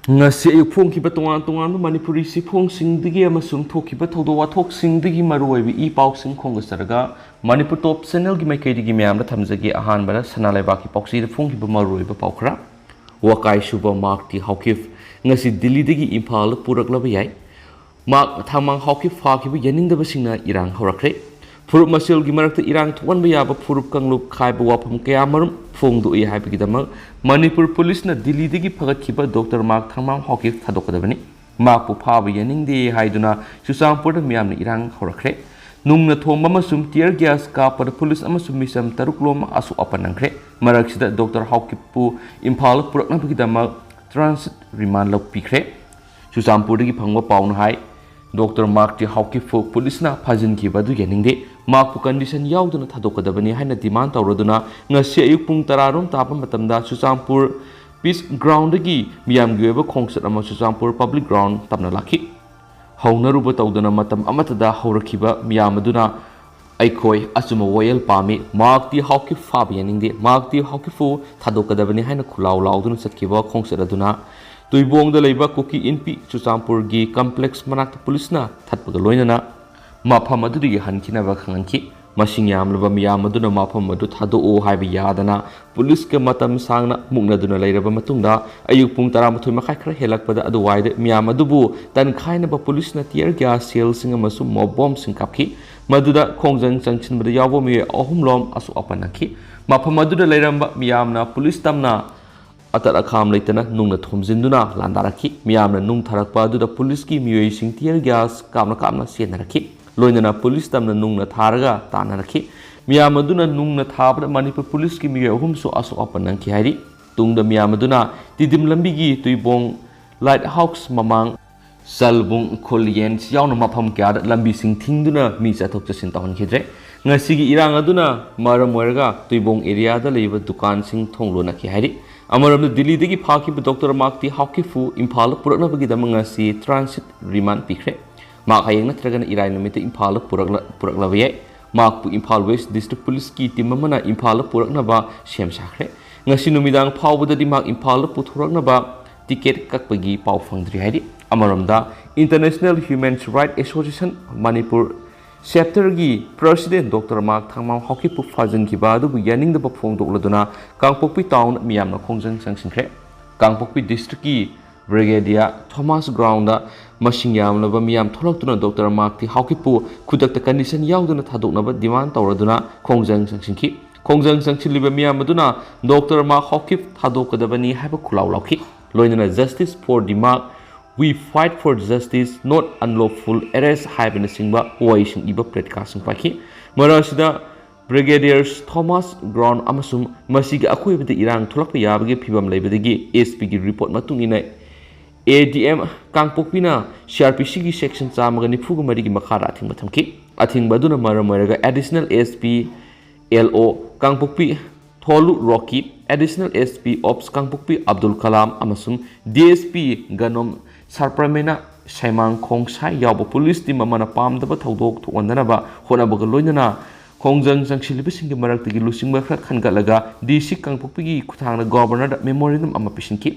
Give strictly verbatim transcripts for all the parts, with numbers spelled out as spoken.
ꯉꯁꯤ ꯑꯌꯨꯛ ꯐꯣꯡꯈꯤꯕ ꯇꯣꯉꯥꯟ ꯇꯣꯉꯥꯟꯕ ꯃꯅꯤꯄꯨꯔꯤ ꯆꯦꯐꯣꯡꯁꯤꯡꯗꯒꯤ ꯑꯃꯁꯨꯡ ꯊꯣꯛꯈꯤꯕ ꯊꯧꯗꯣꯛ ꯋꯥꯊꯣꯛꯁꯤꯡꯗꯒꯤ ꯃꯔꯨꯑꯣꯏꯕ ꯏ ꯄꯥꯎꯁꯤꯡ ꯈꯣꯝꯒꯠꯆꯔꯒ ꯃꯅꯤꯄꯨꯔ ꯇꯣꯞ ꯆꯦꯅꯦꯜꯒꯤ ꯃꯥꯏꯀꯩꯗꯒꯤ ꯃꯌꯥꯝꯗ ꯊꯝꯖꯒꯦ꯫ ꯑꯍꯥꯟꯕꯗ ꯁꯅꯥ ꯂꯩꯕꯥꯛꯀꯤ ꯄꯥꯎꯆꯦꯗ ꯐꯣꯡꯈꯤꯕ ꯃꯔꯨꯑꯣꯏꯕ ꯄꯥꯎ ꯈꯔ꯫ ꯋꯥꯀꯥꯏ ꯁꯨꯕ ꯃꯥꯔꯛ ꯇꯤ ꯍꯥꯎꯀꯤꯞ ꯉꯁꯤ ꯗꯤꯜꯂꯤꯗꯒꯤ ꯏꯝꯐꯥꯜꯗ ꯄꯨꯔꯛꯂꯕ ꯌꯥꯏ꯫ ꯃꯥꯔꯛ ꯊꯥꯡꯃꯥꯡ ꯍꯥꯎꯀꯤꯞ ꯐꯥꯈꯤꯕ ꯌꯥꯅꯤꯡꯗꯕꯁꯤꯡꯅ ꯏꯔꯥꯡ ꯍꯧꯔꯛꯈ꯭ꯔꯦ꯫ ꯐꯨꯔꯨꯞ ꯃꯁꯦꯜꯒꯤ ꯃꯔꯛꯇ ꯏꯔꯥꯡ ꯊꯣꯛꯍꯟꯕ ꯌꯥꯕ ꯐꯨꯔꯨꯞ ꯀꯥꯡꯂꯨꯞ ꯈꯥꯏꯕ ꯋꯥꯐꯝ ꯀꯌꯥꯃꯔꯨꯝ ꯐꯣꯡꯗꯣꯛꯏ ꯍꯥꯏꯕꯒꯤꯗꯃꯛ ꯃꯅꯤꯄꯨꯔ ꯄꯨꯂꯤꯁꯅ ꯗꯤꯜꯂꯤꯗꯒꯤ ꯐꯒꯠꯈꯤꯕ ꯗꯣꯛꯇꯔ ꯃꯥꯔꯛ ꯊꯥꯡꯃꯥꯡ ꯍꯥꯎꯀꯤꯞ ꯊꯥꯗꯣꯛꯀꯗꯕꯅꯤ꯫ ꯃꯍꯥꯛꯄꯨ ꯐꯥꯕ ꯌꯥꯅꯤꯡꯗꯦ ꯍꯥꯏꯗꯨꯅ ꯆꯨꯔꯆꯥꯟꯄꯨꯔꯗ ꯃꯤꯌꯥꯝꯅ ꯏꯔꯥꯡ ꯍꯧꯔꯛꯈ꯭ꯔꯦ꯫ ꯅꯨꯡꯅ ꯊꯣꯝꯕ ꯑꯃꯁꯨꯡ tear gas ꯀꯥꯞꯄꯗ ꯄꯨꯂꯤꯁ ꯑꯃꯁꯨꯡ ꯃꯤꯆꯝ ꯇꯔꯨꯛ ꯂꯣꯝ ꯑꯁꯣꯛ ꯑꯄꯟ ꯅꯪꯈ꯭ꯔꯦ꯫ ꯃꯔꯛꯁꯤꯗ ꯗꯣꯛꯇꯔ ꯍꯥꯎꯀꯤꯞꯄꯨ ꯏꯝꯐꯥꯜꯗ ꯄꯨꯔꯛꯅꯕꯒꯤꯗꯃꯛ transit remand ꯂꯧꯕꯤꯈ꯭ꯔꯦ꯫ ꯆꯨꯔꯆꯥꯟꯄꯨꯔꯗꯒꯤ ꯐꯪꯕ ꯄꯥꯎꯅ ꯍꯥꯏ, ꯗꯣꯛꯇꯔ ꯃꯥꯔꯛ ꯇꯤ ꯍꯥꯎꯀꯤꯞꯄꯨ ꯄꯨꯂꯤꯁꯅ ꯐꯥꯖꯤꯟꯈꯤꯕ ꯑꯗꯨ ꯌꯥꯅꯤꯡꯗꯦ꯫ ꯃꯍꯥꯛꯄꯨ condition ꯌꯥꯎꯗꯅ ꯊꯥꯗꯣꯛꯀꯗꯕꯅꯤ ꯍꯥꯏꯅ demand ꯇꯧꯔꯗꯨꯅ ꯉꯁꯤ ꯑꯌꯨꯛ ꯄꯨꯡ ꯇꯔꯥ ꯔꯣꯝ ꯇꯥꯕ ꯃꯇꯝꯗ ꯆꯨꯔꯆꯥꯟꯄꯨꯔ Peace Groundꯗꯒꯤ ꯃꯤꯌꯥꯝꯒꯤ ꯑꯣꯏꯕ ꯈꯣꯡꯆꯠ ꯑꯃ ꯆꯨꯔꯆꯥꯟꯄꯨꯔ Public Ground ꯇꯝꯅ ꯂꯥꯛꯈꯤ꯫ ꯍꯧꯅꯔꯨꯕ ꯇꯧꯗꯅ ꯃꯇꯝ ꯑꯃꯠꯇꯗ ꯍꯧꯔꯛꯈꯤꯕ ꯃꯤꯌꯥꯝ ꯑꯗꯨꯅ ꯑꯩꯈꯣꯏ ꯑꯆꯨꯝꯕ ꯋꯥꯌꯦꯜ ꯄꯥꯝꯃꯤ꯫ ꯃꯥꯔꯛ ꯇꯤ ꯍꯥꯎꯀꯤꯞ ꯐꯥꯕ ꯌꯥꯅꯤꯡꯗꯦ꯫ ꯃꯥꯔꯛ ꯇꯤ ꯍꯥꯎꯀꯤꯞꯄꯨ ꯊꯥꯗꯣꯛꯀꯗꯕꯅꯤ ꯍꯥꯏꯅ ꯈꯨꯂꯥꯎ ꯂꯥꯎꯗꯨꯅ ꯆꯠꯈꯤꯕ ꯈꯣꯡꯆꯠ ꯑꯗꯨꯅ ꯇꯨꯏꯕꯣꯡꯗ ꯂꯩꯕ ꯀꯨꯀꯤ ꯏꯟꯄꯤ ꯆꯨꯔꯆꯥꯟꯄꯨꯔꯒꯤ complex ꯃꯅꯥꯛꯇ ꯄꯨꯂꯤꯁꯅ ꯊꯠꯄꯒ ꯂꯣꯏꯅꯅ ꯃꯐꯝ ꯑꯗꯨꯗꯒꯤ ꯍꯟꯈꯤꯅꯕ ꯈꯪꯍꯟꯈꯤ꯫ ꯃꯁꯤꯡ ꯌꯥꯝꯂꯕ ꯃꯤꯌꯥꯝ ꯑꯗꯨꯅ ꯃꯐꯝ ꯑꯗꯨ ꯊꯥꯗꯣꯛꯑꯣ ꯍꯥꯏꯕ ꯌꯥꯗꯅ ꯄꯨꯂꯤꯁꯀ ꯃꯇꯝ ꯁꯥꯡꯅ ꯃꯨꯛꯅꯗꯨꯅ ꯂꯩꯔꯕ ꯃꯇꯨꯡꯗ ꯑꯌꯨꯛ ꯄꯨꯡ ꯇꯔꯥꯃꯥꯊꯣꯏ ꯃꯈꯥꯏ ꯈꯔ ꯍꯦꯜꯂꯛꯄꯗ ꯑꯗꯨꯋꯥꯏꯗ ꯃꯤꯌꯥꯝ ꯑꯗꯨꯕꯨ ꯇꯟꯈꯥꯏꯅꯕ ꯄꯨꯂꯤꯁꯅ tear gas shellꯁꯤꯡ ꯑꯃꯁꯨꯡ mob bombꯁꯤꯡ ꯀꯥꯞꯈꯤ꯫ ꯃꯗꯨꯗ ꯈꯣꯡꯖꯪ ꯆꯪꯁꯤꯟꯕꯗ ꯌꯥꯎꯕ ꯃꯤꯑꯣꯏ ꯑꯍꯨꯝꯂꯣꯝ ꯑꯁꯣꯛ ꯑꯄꯟ ꯅꯪꯈꯤ꯫ ꯃꯐꯝ ꯑꯗꯨꯗ ꯂꯩꯔꯝꯕ ꯃꯤꯌꯥꯝꯅ ꯄꯨꯂꯤꯁ ꯇꯝꯅ ꯑꯇꯠ ꯑꯈꯥꯝ ꯂꯩꯇꯅ ꯅꯨꯡꯅ ꯊꯣꯝꯖꯤꯟꯗꯨꯅ ꯂꯥꯟꯗꯥꯔꯛꯈꯤ꯫ ꯃꯤꯌꯥꯝꯅ ꯅꯨꯡ ꯊꯥꯔꯛꯄ ꯑꯗꯨꯗ ꯄꯨꯂꯤꯁꯀꯤ ꯃꯤꯑꯣꯏꯁꯤꯡ tear gas ꯀꯥꯞꯅ ꯀꯥꯞꯅ ꯆꯦꯟꯅꯔꯛꯈꯤ꯫ ꯂꯣꯏꯅꯅ ꯄꯨꯂꯤꯁ ꯇꯝꯅ ꯅꯨꯡꯅ ꯊꯥꯔꯒ ꯇꯥꯟꯅꯔꯛꯈꯤ꯫ ꯃꯤꯌꯥꯝ ꯑꯗꯨꯅ ꯅꯨꯡꯅ ꯊꯥꯕꯗ ꯃꯅꯤꯄꯨꯔ ꯄꯨꯂꯤꯁꯀꯤ ꯃꯤꯑꯣꯏ ꯑꯍꯨꯝꯁꯨ ꯑꯁꯣꯛ ꯑꯄꯟ ꯅꯪꯈꯤ ꯍꯥꯏꯔꯤ꯫ ꯇꯨꯡꯗ ꯃꯤꯌꯥꯝ ꯑꯗꯨꯅ ꯇꯤꯗꯤꯝ ꯂꯝꯕꯤꯒꯤ ꯇꯨꯏꯕꯣꯡ light house ꯃꯃꯥꯡ ꯆꯜꯕꯨꯡ, ꯈꯨꯜꯌꯦꯟ ꯌꯥꯎꯅ ꯃꯐꯝ ꯀꯌꯥꯗ ꯂꯝꯕꯤꯁꯤꯡ ꯊꯤꯡꯗꯨꯅ ꯃꯤ ꯆꯠꯊꯣꯛ ꯆꯠꯁꯤꯟ ꯇꯧꯍꯟꯈꯤꯗ꯭ꯔꯦ꯫ ꯉꯁꯤꯒꯤ ꯏꯔꯥꯡ ꯑꯗꯨꯅ ꯃꯔꯝ ꯑꯣꯏꯔꯒ ꯇꯨꯏꯕꯣꯡ areaꯗ ꯂꯩꯕ ꯗꯨꯀꯥꯟꯁꯤꯡ ꯊꯣꯡ ꯂꯣꯟꯅꯈꯤ ꯍꯥꯏꯔꯤ꯫ ꯑꯃꯔꯣꯝꯗ ꯗꯤꯜꯂꯤꯗꯒꯤ ꯐꯥꯈꯤꯕ ꯗꯣꯛꯇꯔ ꯃꯥꯔꯛ ꯇꯤ ꯍꯥꯎꯀꯤꯞꯄꯨ ꯏꯝꯐꯥꯜꯗ ꯄꯨꯔꯛꯅꯕꯒꯤꯗꯃꯛ ꯉꯁꯤ transit remand ꯄꯤꯈ꯭ꯔꯦ꯫ ꯃꯍꯥꯛ ꯍꯌꯦꯡ ꯅꯠꯇ꯭ꯔꯒꯅ ꯏꯔꯥꯏ ꯅꯨꯃꯤꯠꯇ ꯏꯝꯐꯥꯜꯗ ꯄꯨꯔꯛꯂ-, ꯄꯨꯔꯛꯂꯕ ꯌꯥꯏ꯫ ꯃꯍꯥꯛꯄꯨ ꯏꯝꯐꯥꯜ West District Policeꯀꯤ team ꯑꯃꯅ ꯏꯝꯐꯥꯜꯗ ꯄꯨꯔꯛꯅꯕ ꯁꯦꯝ ꯁꯥꯈ꯭ꯔꯦ꯫ ꯉꯁꯤ ꯅꯨꯃꯤꯗꯥꯡ ꯐꯥꯎꯕꯗꯗꯤ ꯃꯍꯥꯛ ꯏꯝꯐꯥꯜꯗ ꯄꯨꯊꯣꯔꯛꯅꯕ ꯇꯤꯀꯦꯠ ꯀꯛꯄꯒꯤ ꯄꯥꯎ ꯐꯪꯗ꯭ꯔꯤ ꯍꯥꯏꯔꯤ꯫ ꯑꯃꯔꯣꯝꯗ, International Human Rights Association Manipur ꯆꯦꯞꯇꯔꯒꯤ ꯄ꯭ꯔꯁꯤꯗꯦꯟ ꯗꯣꯛꯇꯔ ꯃꯥꯔꯛ ꯊꯥꯡꯃꯥꯡ ꯍꯥꯎꯀꯤꯞꯄꯨ ꯐꯥꯖꯤꯟꯈꯤꯕ ꯑꯗꯨꯕꯨ ꯌꯥꯅꯤꯡꯗꯕ ꯐꯣꯡꯗꯣꯛꯂꯗꯨꯅ ꯀꯥꯡꯄꯣꯛꯄꯤ ꯇꯥꯎꯟ ꯃꯤꯌꯥꯝꯅ ꯈꯣꯡꯖꯪ ꯆꯪꯁꯤꯟꯈ꯭ꯔꯦ꯫ ꯀꯥꯡꯄꯣꯛꯄꯤ ꯗꯤꯁꯇ꯭ꯔꯤꯛꯀꯤ ꯕ꯭ꯔꯤꯒꯦꯗꯤꯌꯥ ꯊꯣꯃꯥꯁ ꯒ꯭ꯔꯥꯎꯟꯗ ꯃꯁꯤꯡ ꯌꯥꯝꯂꯕ ꯃꯤꯌꯥꯝ ꯊꯣꯛꯂꯛꯇꯨꯅ ꯗꯣꯛꯇꯔ ꯃꯥꯔꯛ ꯇꯤ ꯍꯥꯎꯀꯤꯞꯄꯨ ꯈꯨꯗꯛꯇ ꯀꯟꯗꯤꯁꯟ ꯌꯥꯎꯗꯅ ꯊꯥꯗꯣꯛꯅꯕ ꯗꯤꯃꯥꯟ ꯇꯧꯔꯗꯨꯅ ꯈꯣꯡꯖꯪ ꯆꯪꯁꯤꯟꯈꯤ꯫ ꯈꯣꯡꯖꯪ ꯆꯪꯁꯤꯜꯂꯤꯕ ꯃꯤꯌꯥꯝ ꯑꯗꯨꯅ ꯗꯣꯛꯇꯔ ꯃꯥꯔꯛ ꯍꯥꯎꯀꯤꯞ ꯊꯥꯗꯣꯛꯀꯗꯕꯅꯤ ꯍꯥꯏꯕ ꯈꯨꯜꯂꯥꯎ ꯂꯥꯎꯈꯤ꯫ ꯂꯣꯏꯅꯅ "Justice for the Mark, we fight for justice, not unlawful arrest" ꯍꯥꯏꯕꯅꯆꯤꯡꯕ ꯋꯥꯍꯩꯁꯤꯡ ꯏꯕ ꯄ꯭ꯂꯦꯀꯥꯔꯗꯁꯤꯡ ꯄꯥꯏꯈꯤ꯫ ꯃꯔꯛ ꯑꯁꯤꯗ ꯕ꯭ꯔꯤꯒꯦꯗꯤꯌꯔ ꯊꯣꯃꯥꯁ ꯒ꯭ꯔꯥꯎꯟ ꯑꯃꯁꯨꯡ ꯃꯁꯤꯒꯤ ꯑꯀꯣꯏꯕꯗ ꯏꯔꯥꯡ ꯊꯣꯛꯂꯛꯄ ꯌꯥꯕꯒꯤ ꯐꯤꯕꯝ ꯂꯩꯕꯗꯒꯤ ꯑꯦꯁ ꯄꯤꯒꯤ ꯔꯤꯄꯣꯔꯠ ꯃꯇꯨꯡ ꯏꯟꯅ ꯑꯦ D M ꯀꯥꯡꯄꯣꯛꯄꯤꯅ C R P ꯁꯤꯒꯤ ꯁꯦꯛꯁꯟ ꯆꯥꯝꯃꯒ ꯅꯤꯐꯨꯒ ꯃꯔꯤꯒꯤ ꯃꯈꯥꯗ ꯑꯊꯤꯡꯕ ꯊꯝꯈꯤ꯫ ꯑꯊꯤꯡꯕ ꯑꯗꯨꯅ ꯃꯔꯝ ꯑꯣꯏꯔꯒ ꯑꯦꯗꯤꯁꯅꯦꯜ ꯑꯦꯁ ꯄꯤ ꯑꯦꯜ ꯑꯣ ꯀꯥꯡꯄꯣꯛꯄꯤ ꯊꯣꯂꯨ ꯔꯣꯀꯤ, ꯑꯦꯗꯤꯁꯅꯦꯜ ꯑꯦꯁ ꯄꯤ ꯑꯣꯞꯁ ꯀꯥꯡꯄꯣꯛꯄꯤ ꯑꯕꯗꯨꯜ ꯀꯂꯥꯝ ꯑꯃꯁꯨꯡ ꯗꯤ ꯑꯦꯁ ꯄꯤ ꯒꯅꯣꯝ ꯁꯥꯔꯄ꯭ꯔꯃꯦꯅ ꯁꯩꯃꯥꯡ ꯈꯣꯡꯁꯥꯏ ꯌꯥꯎꯕ ꯄꯨꯂꯤꯁ ꯇꯤꯝ ꯑꯃꯅ ꯄꯥꯝꯗꯕ ꯊꯧꯗꯣꯛ ꯊꯣꯛꯍꯟꯗꯅꯕ ꯍꯣꯠꯅꯕꯒ ꯂꯣꯏꯅꯅ ꯈꯣꯡꯖꯪ ꯆꯪꯁꯤꯜꯂꯤꯕꯁꯤꯡꯒꯤ ꯃꯔꯛꯇꯒꯤ ꯂꯨꯆꯤꯡꯕ ꯈꯔ ꯈꯟꯒꯠꯂꯒ ꯗꯤ ꯁꯤ ꯀꯥꯡꯄꯣꯛꯄꯤꯒꯤ ꯈꯨꯠꯊꯥꯡꯗ ꯒꯣꯕꯔꯅꯔꯗ ꯃꯦꯃꯣꯔꯦꯟꯗꯝ ꯑꯃ ꯄꯤꯁꯤꯟꯈꯤ꯫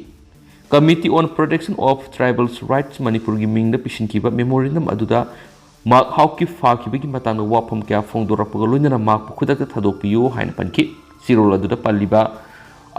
Committee on Protection of Tribal Rights ꯃꯅꯤꯄꯨꯔꯒꯤ ꯃꯤꯡꯗ ꯄꯤꯁꯤꯟꯈꯤꯕ ꯃꯦꯃꯣꯔꯦꯟꯗꯝ ꯑꯗꯨꯗ ꯃꯥꯔꯛ ꯍꯥꯎꯀꯤꯞ ꯐꯥꯈꯤꯕꯒꯤ ꯃꯇꯥꯡꯗ ꯋꯥꯐꯝ ꯀꯌꯥ ꯐꯣꯡꯗꯣꯔꯛꯄꯒ ꯂꯣꯏꯅꯅ ꯃꯥꯔꯛꯄꯨ ꯈꯨꯗꯛꯇ ꯊꯥꯗꯣꯛꯄꯤꯌꯨ ꯍꯥꯏꯅ ꯄꯟꯈꯤ꯫ ꯆꯦꯔꯣꯜ ꯑꯗꯨꯗ ꯄꯜꯂꯤꯕ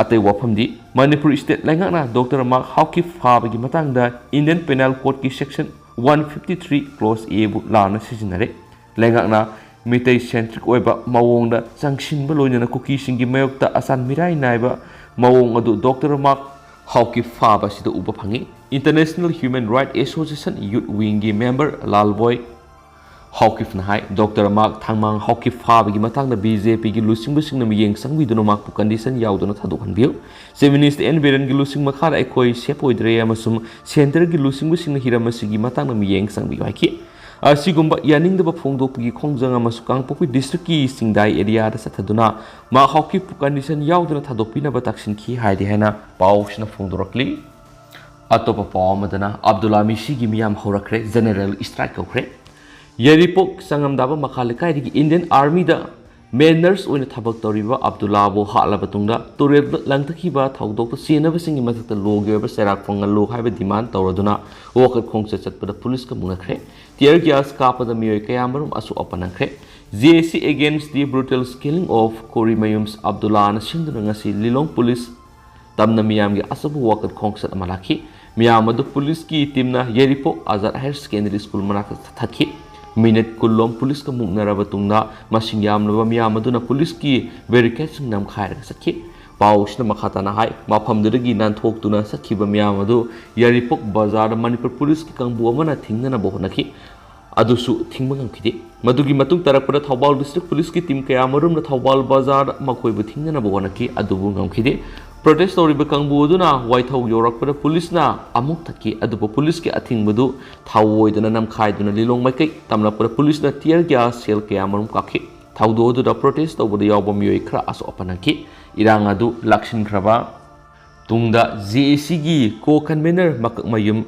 ꯑꯇꯩ ꯋꯥꯐꯝꯗꯤ, ꯃꯅꯤꯄꯨꯔ ꯁ꯭ꯇꯦꯠ ꯂꯩꯉꯥꯛꯅ ꯗꯣꯛꯇꯔ ꯃꯥꯔꯛ ꯍꯥꯎꯀꯤꯞ ꯐꯥꯕꯒꯤ ꯃꯇꯥꯡꯗ ꯏꯟꯗꯤꯌꯟ ꯄꯦꯅꯦꯜ ꯀꯣꯗꯀꯤ section one fifty three clause ꯑꯦꯕꯨ ꯂꯥꯟꯅ ꯁꯤꯖꯤꯟꯅꯔꯦ꯫ ꯂꯩꯉꯥꯛꯅ ꯃꯤꯇꯩ ꯁꯦꯟꯇ꯭ꯔꯤꯛ ꯑꯣꯏꯕ ꯃꯑꯣꯡꯗ ꯆꯪꯁꯤꯟꯕ ꯂꯣꯏꯅꯅ ꯀꯨꯀꯤꯁꯤꯡꯒꯤ ꯃꯥꯌꯣꯛꯇ ꯑꯆꯥꯟ ꯃꯤꯔꯥꯏ ꯅꯥꯏꯕ ꯃꯑꯣꯡ ꯑꯗꯨ ꯗꯣꯛꯇꯔ ꯃꯥꯔꯛ ꯍꯥꯎꯀꯤꯞ ꯐꯥꯕ ꯑꯁꯤꯗ ꯎꯕ ꯐꯪꯉꯤ꯫ International Human Rights Association Youth Wingꯒꯤ ꯃꯦꯝꯕꯔ ꯂꯥꯜꯕꯣꯏ ꯍꯥꯎꯀꯤꯞꯅ ꯍꯥꯏ, ꯗꯣꯛꯇꯔ ꯃꯥꯔꯛ ꯊꯥꯡꯃꯥꯡ ꯍꯥꯎꯀꯤꯞ ꯐꯥꯕꯒꯤ ꯃꯇꯥꯡꯗ ꯕꯤ ꯖꯦ ꯄꯤꯒꯤ ꯂꯨꯆꯤꯡꯕꯁꯤꯡꯅ ꯃꯤꯠꯌꯦꯡ ꯆꯪꯕꯤꯗꯨꯅ ꯃꯍꯥꯛꯄꯨ ꯀꯟꯗꯤꯁꯟ ꯌꯥꯎꯗꯅ ꯊꯥꯗꯣꯛꯍꯟꯕꯤꯌꯨ꯫ ꯆꯤꯐ ꯃꯤꯅꯤꯁꯇꯔ ꯑꯦꯟ ꯕꯤꯔꯦꯟꯒꯤ ꯂꯨꯆꯤꯡ ꯃꯈꯥꯗ ꯑꯩꯈꯣꯏ ꯁꯦꯐ ꯑꯣꯏꯗ꯭ꯔꯦ ꯑꯃꯁꯨꯡ ꯁꯦꯟꯇꯔꯒꯤ ꯂꯨꯆꯤꯡꯕꯁꯤꯡꯅ ꯍꯤꯔꯝ ꯑꯁꯤꯒꯤ ꯃꯇꯥꯡꯗ ꯃꯤꯠꯌꯦꯡ ꯆꯪꯕꯤꯌꯨ ꯍꯥꯏꯈꯤ꯫ ꯑꯁꯤꯒꯨꯝꯕ ꯌꯥꯅꯤꯡꯗꯕ ꯐꯣꯡꯗꯣꯛꯄꯒꯤ ꯈꯣꯡꯖꯪ ꯑꯃꯁꯨ ꯀꯥꯡꯄꯣꯛꯄꯤ ꯗꯤꯁꯇ꯭ꯔꯤꯛꯀꯤ ꯆꯤꯡꯗꯥꯏ ꯑꯦꯔꯤꯌꯥꯗ ꯆꯠꯊꯗꯨꯅ ꯃꯥꯔꯛ ꯍꯥꯎꯀꯤꯞꯄꯨ ꯀꯟꯗꯤꯁꯟ ꯌꯥꯎꯗꯅ ꯊꯥꯗꯣꯛꯄꯤꯅꯕ ꯇꯛꯁꯤꯟꯈꯤ ꯍꯥꯏꯗꯤ ꯍꯥꯏꯅ ꯄꯥꯎꯁꯤꯅ ꯐꯣꯡꯗꯣꯔꯛꯂꯤ꯫ ꯑꯇꯣꯞꯄ ꯄꯥꯎ ꯑꯃꯗꯅ ꯑꯕꯗꯨꯜꯂꯥ ꯃꯤꯁꯤꯒꯤ ꯃꯤꯌꯥꯝ ꯍꯧꯔꯛꯈ꯭ꯔꯦ, ꯖꯦꯅꯔꯦꯜ ꯁ꯭ꯇ꯭ꯔꯥꯏꯛ ꯇꯧꯈ꯭ꯔꯦ꯫ ꯌꯥꯏꯔꯤꯄꯣꯛ ꯆꯉꯝꯗꯥꯕ ꯃꯈꯥ ꯂꯩꯀꯥꯏꯗꯒꯤ ꯏꯟꯗꯤꯌꯟ ꯑꯥꯔꯃꯤꯗ ꯃꯦꯟ ꯅꯔꯁ ꯑꯣꯏꯅ ꯊꯕꯛ ꯇꯧꯔꯤꯕ ꯑꯕꯗꯨꯜꯂꯥꯕꯨ ꯍꯥꯠꯂꯕ ꯇꯨꯡꯗ ꯇꯨꯔꯦꯜꯗ ꯂꯪꯊꯈꯤꯕ ꯊꯧꯗꯣꯛꯇ ꯆꯦꯟꯅꯕꯁꯤꯡꯒꯤ ꯃꯊꯛꯇ ꯂꯣꯒꯤ ꯑꯣꯏꯕ ꯆꯩꯔꯥꯛ ꯐꯪꯍꯜꯂꯨ ꯍꯥꯏꯕ ꯗꯤꯃꯥꯟ ꯇꯧꯔꯗꯨꯅ ꯋꯥꯀꯠ ꯈꯣꯡꯆꯠ ꯆꯠꯄꯗ ꯄꯨꯂꯤꯁꯀ ꯃꯨꯛꯅꯈ꯭ꯔꯦ꯫ ꯇꯤꯌꯔ ꯒ꯭ꯌꯥꯁ ꯀꯥꯞꯄꯗ ꯃꯤꯑꯣꯏ ꯀꯌꯥꯃꯔꯨꯝ ꯑꯁꯣꯛ ꯑꯄꯟ ꯅꯪꯈ꯭ꯔꯦ꯫ J A C against the brutal killing of Koremayum's Abdullah ꯅ ꯁꯤꯟꯗꯨꯅ ꯉꯁꯤ ꯂꯤꯂꯣꯡ ꯄꯨꯂꯤꯁ ꯇꯝꯅ ꯃꯤꯌꯥꯝꯒꯤ ꯑꯆꯧꯕ ꯋꯥꯀꯠ ꯈꯣꯡꯆꯠ ꯑꯃ ꯂꯥꯛꯈꯤ꯫ ꯃꯤꯌꯥꯝ ꯑꯗꯨ ꯄꯨꯂꯤꯁꯀꯤ ꯇꯤꯝꯅ ꯌꯥꯏꯔꯤꯄꯣꯛ ꯑꯥꯖꯥꯗ ꯍꯥꯌꯔ ꯁꯦꯀꯦꯟꯗꯔꯤ ꯁ꯭ꯀꯨꯜ ꯃꯅꯥꯛꯇ ꯊꯠꯈꯤ꯫ ꯃꯤꯅꯤꯠ ꯀꯨꯟꯂꯣꯝ ꯄꯨꯂꯤꯁꯀ ꯃꯨꯛꯅꯔꯕ ꯇꯨꯡꯗ ꯃꯁꯤꯡ ꯌꯥꯝꯂꯕ ꯃꯤꯌꯥꯝ ꯑꯗꯨꯅ ꯄꯨꯂꯤꯁꯀꯤ ꯕꯦꯔꯤꯀꯦꯗꯁꯤꯡ ꯅꯝꯈꯥꯏꯔꯒ ꯆꯠꯈꯤ꯫ ꯄꯥꯎꯁꯤꯅ ꯃꯈꯥ ꯇꯥꯅ ꯍꯥꯏ, ꯃꯐꯝꯗꯨꯗꯒꯤ ꯅꯥꯟꯊꯣꯛꯇꯨꯅ ꯆꯠꯈꯤꯕ ꯃꯤꯌꯥꯝ ꯑꯗꯨ ꯌꯥꯏꯔꯤꯄꯣꯛ ꯕꯖꯥꯔꯗ ꯃꯅꯤꯄꯨꯔ ꯄꯨꯂꯤꯁꯀꯤ ꯀꯥꯡꯕꯨ ꯑꯃꯅ ꯊꯤꯡꯅꯅꯕ ꯍꯣꯠꯅꯈꯤ꯫ ꯑꯗꯨꯁꯨ ꯊꯤꯡꯕ ꯉꯝꯈꯤꯗꯦ꯫ ꯃꯗꯨꯒꯤ ꯃꯇꯨꯡ ꯇꯥꯔꯛꯄꯗ ꯊꯧꯕꯥꯜ ꯗꯤꯁꯇ꯭ꯔꯤꯛ ꯄꯨꯂꯤꯁꯀꯤ ꯇꯤꯝ ꯀꯌꯥꯃꯔꯨꯝꯅ ꯊꯧꯕꯥꯜ ꯕꯖꯥꯔꯗ ꯃꯈꯣꯏꯕꯨ ꯊꯤꯡꯅꯅꯕ ꯍꯣꯠꯅꯈꯤ, ꯑꯗꯨꯕꯨ ꯉꯝꯈꯤꯗꯦ꯫ ꯄ꯭ꯔꯣꯇꯦꯁ ꯇꯧꯔꯤꯕ ꯀꯥꯡꯕꯨ ꯑꯗꯨꯅ ꯋꯥꯏꯊꯧ ꯌꯧꯔꯛꯄꯗ ꯄꯨꯂꯤꯁꯅ ꯑꯃꯨꯛ ꯊꯠꯈꯤ, ꯑꯗꯨꯕꯨ ꯄꯨꯂꯤꯁꯀꯤ ꯑꯊꯤꯡꯕꯗꯨ ꯊꯥꯑꯣꯏꯗꯅ ꯅꯝꯈꯥꯏꯗꯨꯅ ꯂꯤꯂꯣꯡ ꯃꯥꯏꯀꯩ ꯇꯝꯂꯛꯄꯗ ꯄꯨꯂꯤꯁꯅ ꯇꯤꯌꯔ ꯒ꯭ꯌꯥꯁ ꯁꯦꯜ ꯀꯌꯥꯃꯔꯨꯝ ꯀꯥꯞꯈꯤ꯫ ꯊꯧꯗꯣꯛ ꯑꯗꯨꯗ ꯄ꯭ꯔꯣꯇꯦꯁ ꯇꯧꯕꯗ ꯌꯥꯎꯕ ꯃꯤꯑꯣꯏ ꯈꯔ ꯑꯁꯣꯛ ꯑꯄꯟ ꯅꯪꯈꯤ꯫ ꯏꯔꯥꯡ ꯑꯗꯨ ꯂꯥꯛꯁꯤꯟꯈ꯭ꯔꯕ ꯇꯨꯡꯗ J A C ꯒꯤ ꯀꯣ ꯀꯟꯚꯦꯅꯔ ꯃꯀꯛꯃꯌꯨꯝ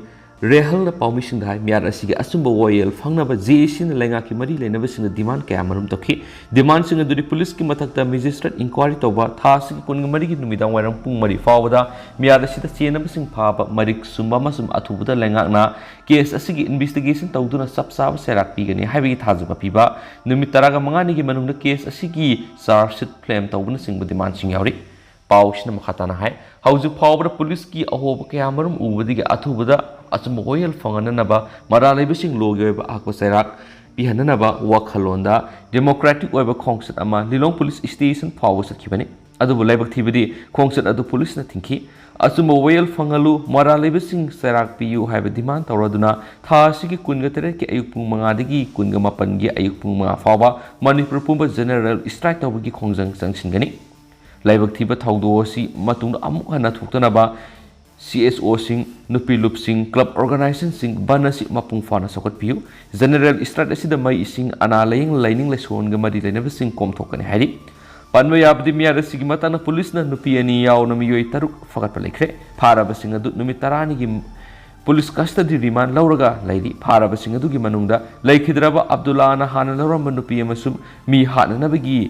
ꯔꯦꯍꯜꯅ ꯄꯥꯎꯃꯤꯁꯤꯡꯗ ꯍꯥꯏ, ꯃꯤꯍꯥꯠ ꯑꯁꯤꯒꯤ ꯑꯆꯨꯝꯕ ꯋꯥꯌꯦꯜ ꯐꯪꯅꯕ J A C ꯅ ꯂꯩꯉꯥꯛꯀꯤ ꯃꯔꯤ ꯂꯩꯅꯕꯁꯤꯡꯗ ꯗꯤꯃꯥꯟ ꯀꯌꯥꯃꯔꯨꯝ ꯇꯧꯈꯤ꯫ ꯗꯤꯃꯥꯟꯁꯤꯡ ꯑꯗꯨꯗꯤ ꯄꯨꯂꯤꯁꯀꯤ ꯃꯊꯛꯇ ꯃꯦꯖꯤꯁꯇ꯭ꯔꯦꯠ ꯏꯟꯀ꯭ꯋꯥꯔꯤ ꯇꯧꯕ, ꯊꯥ ꯑꯁꯤꯒꯤ ꯀꯨꯟꯒ ꯃꯔꯤꯒꯤ ꯅꯨꯃꯤꯗꯥꯡ ꯋꯥꯏꯔꯝ ꯄꯨꯡ ꯃꯔꯤ ꯐꯥꯎꯕꯗ ꯃꯤꯍꯥꯠ ꯑꯁꯤꯗ ꯆꯦꯟꯅꯕꯁꯤꯡ ꯐꯥꯕ, ꯃꯔꯤꯛ ꯆꯨꯝꯕ ꯑꯃꯁꯨꯡ ꯑꯊꯨꯕꯗ ꯂꯩꯉꯥꯛꯅ ꯀꯦꯁ ꯑꯁꯤꯒꯤ ꯏꯟꯚꯦꯁꯇꯤꯒꯦꯁꯟ ꯇꯧꯗꯨꯅ ꯆꯞ ꯆꯥꯕ ꯆꯩꯔꯥꯛ ꯄꯤꯒꯅꯤ ꯍꯥꯏꯕꯒꯤ ꯊꯥꯖꯕ ꯄꯤꯕ, ꯅꯨꯃꯤꯠ ꯇꯔꯥꯒ ꯃꯉꯥꯅꯤꯒꯤ ꯃꯅꯨꯡꯗ ꯀꯦꯁ ꯑꯁꯤꯒꯤ ꯆꯥꯔꯖ ꯁꯤꯠ ꯐ꯭ꯔꯦꯝ ꯇꯧꯕꯅꯆꯤꯡꯕ ꯗꯤꯃꯥꯟꯁꯤꯡ ꯌꯥꯎꯔꯤ꯫ ꯄꯥꯎꯁꯤꯅ ꯃꯈꯥ ꯇꯥꯅ ꯍꯥꯏ, ꯍꯧꯖꯤꯛ ꯐꯥꯎꯕꯗ ꯄꯨꯂꯤꯁꯀꯤ ꯑꯍꯣꯕ ꯀꯌꯥꯃꯔꯨꯝ ꯎꯕꯗꯒꯤ ꯑꯊꯨꯕꯗ ꯑꯆꯨꯝꯕ ꯋꯥꯌꯦꯜ ꯐꯪꯍꯟꯅꯅꯕ ꯃꯔꯥꯜ ꯂꯩꯕꯁꯤꯡ ꯂꯣꯒꯤ ꯑꯣꯏꯕ ꯑꯍꯛꯄ ꯆꯩꯔꯥꯛ ꯄꯤꯍꯟꯅꯅꯕ ꯋꯥꯈꯜꯂꯣꯟꯗ ꯗꯦꯃꯣꯀ꯭ꯔꯦꯇꯤꯛ ꯑꯣꯏꯕ ꯈꯣꯡꯆꯠ ꯑꯃ ꯂꯤꯂꯣꯡ ꯄꯨꯂꯤꯁ ꯁ꯭ꯇꯦꯁꯟ ꯐꯥꯎꯕ ꯆꯠꯈꯤꯕꯅꯤ꯫ ꯑꯗꯨꯕꯨ ꯂꯥꯏꯕꯛ ꯊꯤꯕꯗꯤ ꯈꯣꯡꯆꯠ ꯑꯗꯨ ꯄꯨꯂꯤꯁꯅ ꯊꯤꯡꯈꯤ꯫ ꯑꯆꯨꯝꯕ ꯋꯥꯌꯦꯜ ꯐꯪꯍꯜꯂꯨ, ꯃꯔꯥꯜ ꯂꯩꯕꯁꯤꯡ ꯆꯩꯔꯥꯛ ꯄꯤꯌꯨ ꯍꯥꯏꯕ ꯗꯤꯃꯥꯟ ꯇꯧꯔꯗꯨꯅ ꯊꯥ ꯑꯁꯤꯒꯤ ꯀꯨꯟꯒ ꯇꯔꯦꯠꯀꯤ ꯑꯌꯨꯛ ꯄꯨꯡ ꯃꯉꯥꯗꯒꯤ ꯀꯨꯟꯒ ꯃꯥꯄꯟꯒꯤ ꯑꯌꯨꯛ ꯄꯨꯡ ꯃꯉꯥ ꯐꯥꯎꯕ ꯃꯅꯤꯄꯨꯔ ꯄꯨꯝꯕ ꯖꯦꯅꯔꯦꯜ ꯁ꯭ꯇ꯭ꯔꯥꯏꯛ ꯇꯧꯕꯒꯤ ꯈꯣꯡꯖꯪ ꯆꯪꯁꯤꯟꯒꯅꯤ꯫ ꯂꯥꯏꯕꯛ ꯊꯤꯕ ꯊꯧꯗꯣꯛ ꯑꯁꯤ ꯃꯇꯨꯡꯗ ꯑꯃꯨꯛ ꯍꯟꯅ ꯊꯣꯛꯇꯅꯕ C S O ꯁꯤꯡ, ꯅꯨꯄꯤ ꯂꯨꯞꯁꯤꯡ, ꯀ꯭ꯂꯕ ꯑꯣꯔꯒꯅꯥꯏꯖꯦꯁꯟꯁꯤꯡ ꯕꯟ ꯑꯁꯤ ꯃꯄꯨꯡ ꯐꯥꯅ ꯆꯥꯎꯈꯠꯄꯤꯌꯨ꯫ ꯖꯦꯅꯔꯦꯜ ꯁ꯭ꯇ꯭ꯔꯥꯏꯛ ꯑꯁꯤꯗ ꯃꯍꯩ ꯏꯁꯤꯡ, ꯑꯅꯥ ꯂꯥꯌꯦꯡ, ꯂꯥꯏꯅꯤꯡ ꯂꯥꯏꯁꯣꯟꯒ ꯃꯔꯤ ꯂꯩꯅꯕꯁꯤꯡ ꯀꯣꯝꯊꯣꯛꯀꯅꯤ ꯍꯥꯏꯔꯤ꯫ ꯄꯟꯕ ꯌꯥꯕꯗꯤ ꯃꯤꯍꯥꯠ ꯑꯁꯤꯒꯤ ꯃꯇꯥꯡꯗ ꯄꯨꯂꯤꯁꯅ ꯅꯨꯄꯤ ꯑꯅꯤ ꯌꯥꯎꯅ ꯃꯤꯑꯣꯏ ꯇꯔꯨꯛ ꯐꯒꯠꯄ ꯂꯩꯈ꯭ꯔꯦ꯫ ꯐꯥꯔꯕꯁꯤꯡ ꯑꯗꯨ ꯅꯨꯃꯤꯠ ꯇꯔꯥꯅꯤꯒꯤ ꯄꯨꯂꯤꯁ ꯀꯁꯇꯗꯤ ꯔꯤꯃꯥꯟ ꯂꯧꯔꯒ ꯂꯩꯔꯤ꯫ ꯐꯥꯔꯕꯁꯤꯡ ꯑꯗꯨꯒꯤ ꯃꯅꯨꯡꯗ ꯂꯩꯈꯤꯗ꯭ꯔꯕ ꯑꯕꯗꯨꯜꯂꯥꯅ ꯍꯥꯟꯅ ꯂꯧꯔꯝꯕ ꯅꯨꯄꯤ ꯑꯃꯁꯨ ꯃꯤ ꯍꯥꯠꯅꯅꯕꯒꯤ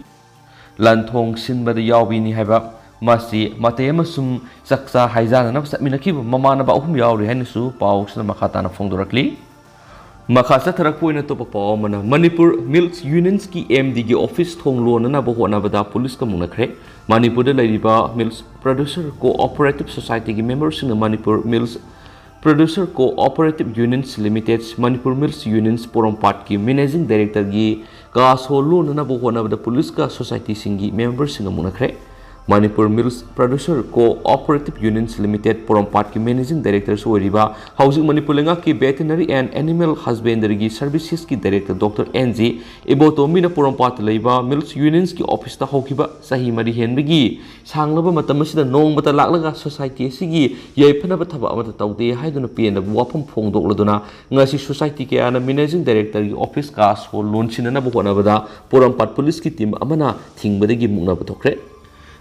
ꯂꯟ ꯊꯣꯡ ꯁꯤꯟꯕꯗ ꯌꯥꯎꯕꯤꯅꯤ ꯍꯥꯏꯕ, ꯃꯁꯤ ꯃꯇꯩ ꯑꯃꯁꯨꯡ ꯆꯥꯛꯆꯥ ꯍꯩꯖꯥꯟꯅꯅꯕ ꯆꯠꯃꯤꯟꯅꯈꯤꯕ ꯃꯃꯥꯟꯅꯕ ꯑꯍꯨꯝ ꯌꯥꯎꯔꯤ ꯍꯥꯏꯅꯁꯨ ꯄꯥꯎꯁꯤꯅ ꯃꯈꯥ ꯇꯥꯅ ꯐꯣꯡꯗꯣꯔꯛꯂꯤ꯫ ꯃꯈꯥ ꯆꯠꯊꯔꯛꯄ ꯑꯣꯏꯅ ꯑꯇꯣꯞꯄ ꯄꯥꯎ ꯑꯃꯅ, ꯃꯅꯤꯄꯨꯔ ꯃꯤꯜꯁ ꯌꯨꯅꯤꯌꯟꯁꯀꯤ ꯑꯦꯝ ꯗꯤꯒꯤ ꯑꯣꯐꯤꯁ ꯊꯣꯡ ꯂꯣꯟꯅꯅꯕ ꯍꯣꯠꯅꯕꯗ ꯄꯨꯂꯤꯁꯀ ꯃꯨꯛꯅꯈ꯭ꯔꯦ꯫ ꯃꯅꯤꯄꯨꯔꯗ ꯂꯩꯔꯤꯕ ꯃꯤꯜꯁ ꯄ꯭ꯔꯣꯗ꯭ꯌꯨꯁꯔ ꯀꯣꯑꯣꯄꯔꯦꯇꯤꯚ ꯁꯣꯁꯥꯏꯇꯤꯒꯤ ꯃꯦꯝꯕꯔꯁꯤꯡꯅ Manipur milk producer cooperative unions limited, Manipur milk unions ꯄꯣꯔꯣꯝꯄꯥꯠꯀꯤ ꯃꯦꯅꯦꯖꯤꯡ ꯗꯥꯏꯔꯦꯛꯇꯔꯒꯤ ꯀꯥ ꯁꯣ ꯂꯣꯟꯅꯅꯕ ꯍꯣꯠꯅꯕꯗ ꯄꯨꯂꯤꯁꯀ ꯁꯣꯁꯥꯏꯇꯤꯁꯤꯡꯒꯤ ꯃꯦꯝꯕꯔꯁꯤꯡꯒ ꯃꯨꯛꯅꯈ꯭ꯔꯦ꯫ Manipur milk producer cooperative unions limited ꯄꯣꯔꯣꯝꯄꯥꯠꯀꯤ ꯃꯦꯅꯦꯖꯤꯡ ꯗꯥꯏꯔꯦꯛꯇꯔꯁꯨ ꯑꯣꯏꯔꯤꯕ, ꯍꯧꯖꯤꯛ ꯃꯅꯤꯄꯨꯔ ꯂꯩꯉꯥꯛꯀꯤ ꯚꯦꯇꯦꯅꯔꯤ ꯑꯦꯟ ꯑꯦꯅꯤꯃꯦꯜ ꯍꯁꯕꯦꯟꯗꯔꯤꯒꯤ ꯁꯔꯚꯤꯁꯦꯁꯀꯤ ꯗꯥꯏꯔꯦꯛꯇꯔ ꯗꯣꯛꯇꯔ ꯑꯦꯟ ꯖꯤ ꯏꯕꯣꯇꯣꯝꯕꯤꯅ ꯄꯣꯔꯣꯝꯄꯥꯠꯇ ꯂꯩꯕ ꯃꯤꯜꯁ ꯌꯨꯅꯤꯌꯟꯁꯀꯤ ꯑꯣꯐꯤꯁꯇ ꯍꯧꯈꯤꯕ ꯆꯍꯤ ꯃꯔꯤ ꯍꯦꯟꯕꯒꯤ ꯁꯥꯡꯂꯕ ꯃꯇꯝ ꯑꯁꯤꯗ ꯅꯣꯡꯃꯇ ꯂꯥꯛꯂꯒ ꯁꯣꯁꯥꯏꯇꯤ ꯑꯁꯤꯒꯤ ꯌꯥꯏꯐꯅꯕ ꯊꯕꯛ ꯑꯃꯠꯇ ꯇꯧꯗꯦ ꯍꯥꯏꯗꯨꯅ ꯄꯦꯟꯗꯕ ꯋꯥꯐꯝ ꯐꯣꯡꯗꯣꯛꯂꯗꯨꯅ ꯉꯁꯤ ꯁꯣꯁꯥꯏꯇꯤ ꯀꯌꯥꯅ ꯃꯦꯅꯦꯖꯤꯡ ꯗꯥꯏꯔꯦꯛꯇꯔꯒꯤ ꯑꯣꯐꯤꯁ ꯀꯥ ꯁꯣ ꯂꯣꯟꯁꯤꯟꯅꯅꯕ ꯍꯣꯠꯅꯕꯗ ꯄꯣꯔꯣꯝꯄꯥꯠ ꯄꯨꯂꯤꯁꯀꯤ ꯇꯤꯝ ꯑꯃꯅ ꯊꯤꯡꯕꯗꯒꯤ ꯃꯨꯛꯅꯕ ꯊꯣꯛꯈ꯭ꯔꯦ꯫